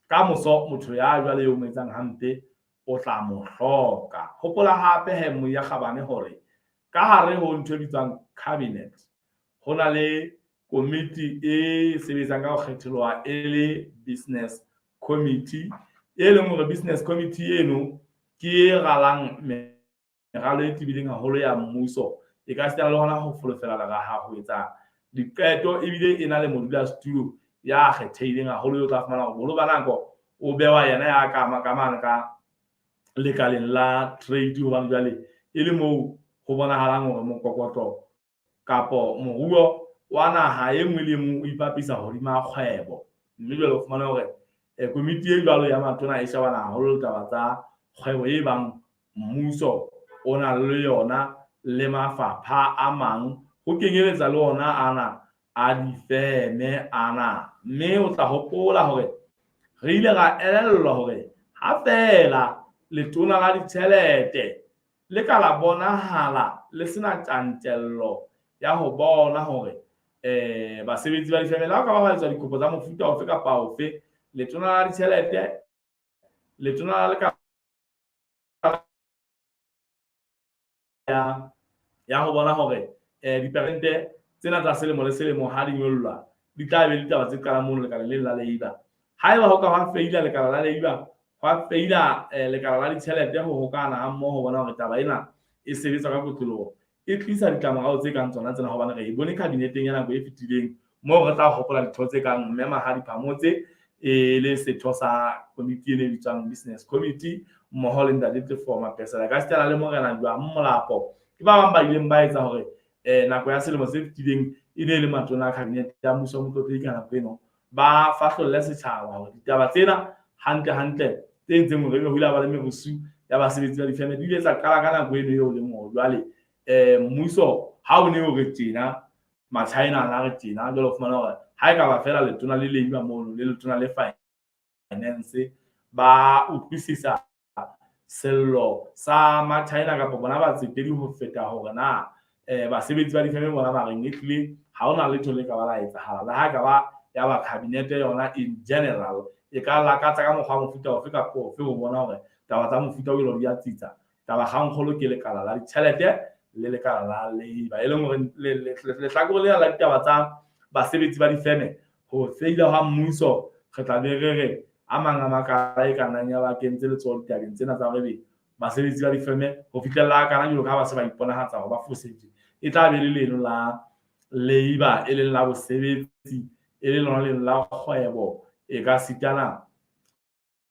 ka moso motho ya jwale eo mo etsang hampe o tla mo hloka. Hopola hape he Moya Kgabane hore ka hare ho ntho e bitswang cabinet ho na le komiti e sebetsang ka ho kgetheloha e le business committee, e leng hore business committee eno ke e ralang meralo e tebileng haholo ya mmuso. E ka sitana le hona ho folofela leraha ho etsa diqeto, ebile e na le modulasetulo ya kgethehileng haholo eo tla fumana hore boholo ba nako o bewa yena ya ka mane ka lekaleng la trade, hobane jwale e le moo ho bonahalang hore mokokotlo kapo moruo wa naha e nngwe le e nngwe o ipapisa hodima kgwebo. Mme jwale o fumana hore komiti e jwalo ya matona e shebana haholo le taba tsa kgwebo e bang mmuso o na le yona le mafapha a mang, ho kenyeletsa le ona ana a difeme ana. Mme o tla hopola hore re ile ra elellwa hore ha feela letona la ditjhelete le ka la bonahala le sena tjantjello ya ho bona hore basebetsi ba difeme le ha o ka ba etswa dikopo tsa mofuta ofe kapa ofe, letona la ditjhelete, letona la lekala ya ho bona hore diperente tsena tsa selemo le selemo ha di nyollwa di tla be ditaba tse qalang mono lekaleng leng la labour. Haeba ho ka hwa feila lekala la labour, hwa feila lekala la ditjhelete ho hokahana ha mmoho ho bona hore taba ena e sebetswa ka kotloloho, e tlisa ditlamorao tse kang tsona tsena, hobane re e bone kabineteng ya nako e fetileng moo re tla hopola ditho tse kang Mme Mahadi Phamotse e le setho sa komiti eno e bitswang Business Committee, mmoho le Ntate Tefo Mapesela ka sitana le Morena Joang Molapo. Ke ba bang ba ileng ba etsa hore nako ya selemo se fetileng e ne e le matona a kabinete ya mmuso wa motlotlehi ka nako eno ba fahlolle setjhaba hore ditaba tsena hantle hantle tse entseng hore ebe ho ile ha ba le merusu ya basebetsi ba difeme di ile tsa qala ka nako eno eo leng hore jwale mmuso ha o ne o re tjena, Machina a re tjena, jwale o fumana hore ha e ka ba feela letona le labour mono le letona le finance ba utlwisisa sello sa Machina kapa bona batsetedi ho feta hore na basebetsi ba difeme bona ba reng, ehlile ha hona letho le ka ba la etsahala. Le ha e ka ba ya ba cabinet yona in general e ka lakatsa ka mokgwa wa mofuta ofe kapa ofe ho bona hore taba tsa mofuta o jwalo di a tsitsa. Taba kgangkgolo ke lekala la ditjhelete le lekala la labour, e leng hore lehlakore lena la ditaba tsa basebetsi ba difeme ho feila hwa mmuso, re tla be re re a mang a makala e ka nnang ya ba kentse letsoho ditabeng tsena tsa hore ebe basebetsi ba difeme ho fihlella kana jwalo ka ha ba se ba iponahatsa hore ba foseditswe, e tla be le leno la labour, e leng la bosebetsi, e le lona leno la kgwebo, e ka sitana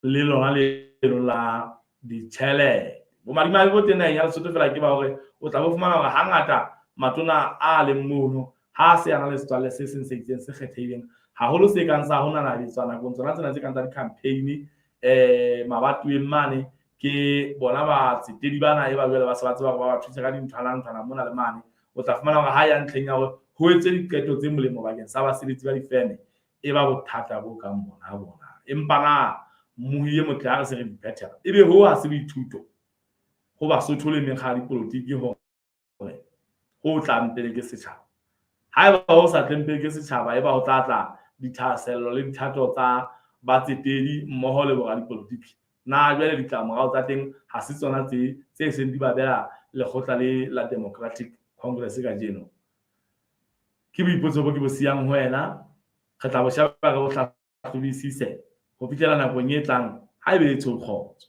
le lona leno la ditjhelete. Bomadimabe bo teng naheng ya Lesotho fela ke ba hore o tla bo fumana hore hangata matona a leng mono ha se a na le setswalle se seng se itseng se kgethehileng haholo, se kang sa ho nanabetswa nakong tsona tsena tse kang tsa di-campaign mabatoweng mane, ke bona batsetedi bana e ba jwale ba se ba tseba hore ba ba thusa ka dinthwana nthwana mona le mane. O tla fumana hore ha ya ntlheng ya hore ho etse diqeto tse molemo bakeng sa basebetsi ba difeme, e ba bothata bo kang bona bona. Empa na mmohi e motle ha re se re di phethela, ebe ho ha se boithuto ho Basotho le mekga ya dipolotiki hore ho tlang pele ke setjhaba? Haeba ho sa tleng pele ke setjhaba, eba ho tla tla dithahasello le dithato tsa batsetedi mmoho le boradipolotiki, na jwale ditlamorao tsa teng ha se tsona tse tse seng di babela lekgotla le la Democratic Congress kajeno? Ke boipotso bo ke bo siyang ho wena, re tla bo sheba re bo hlahlobisise ho fihlela nakong e tlang. Ha ebe e tsho kgotso.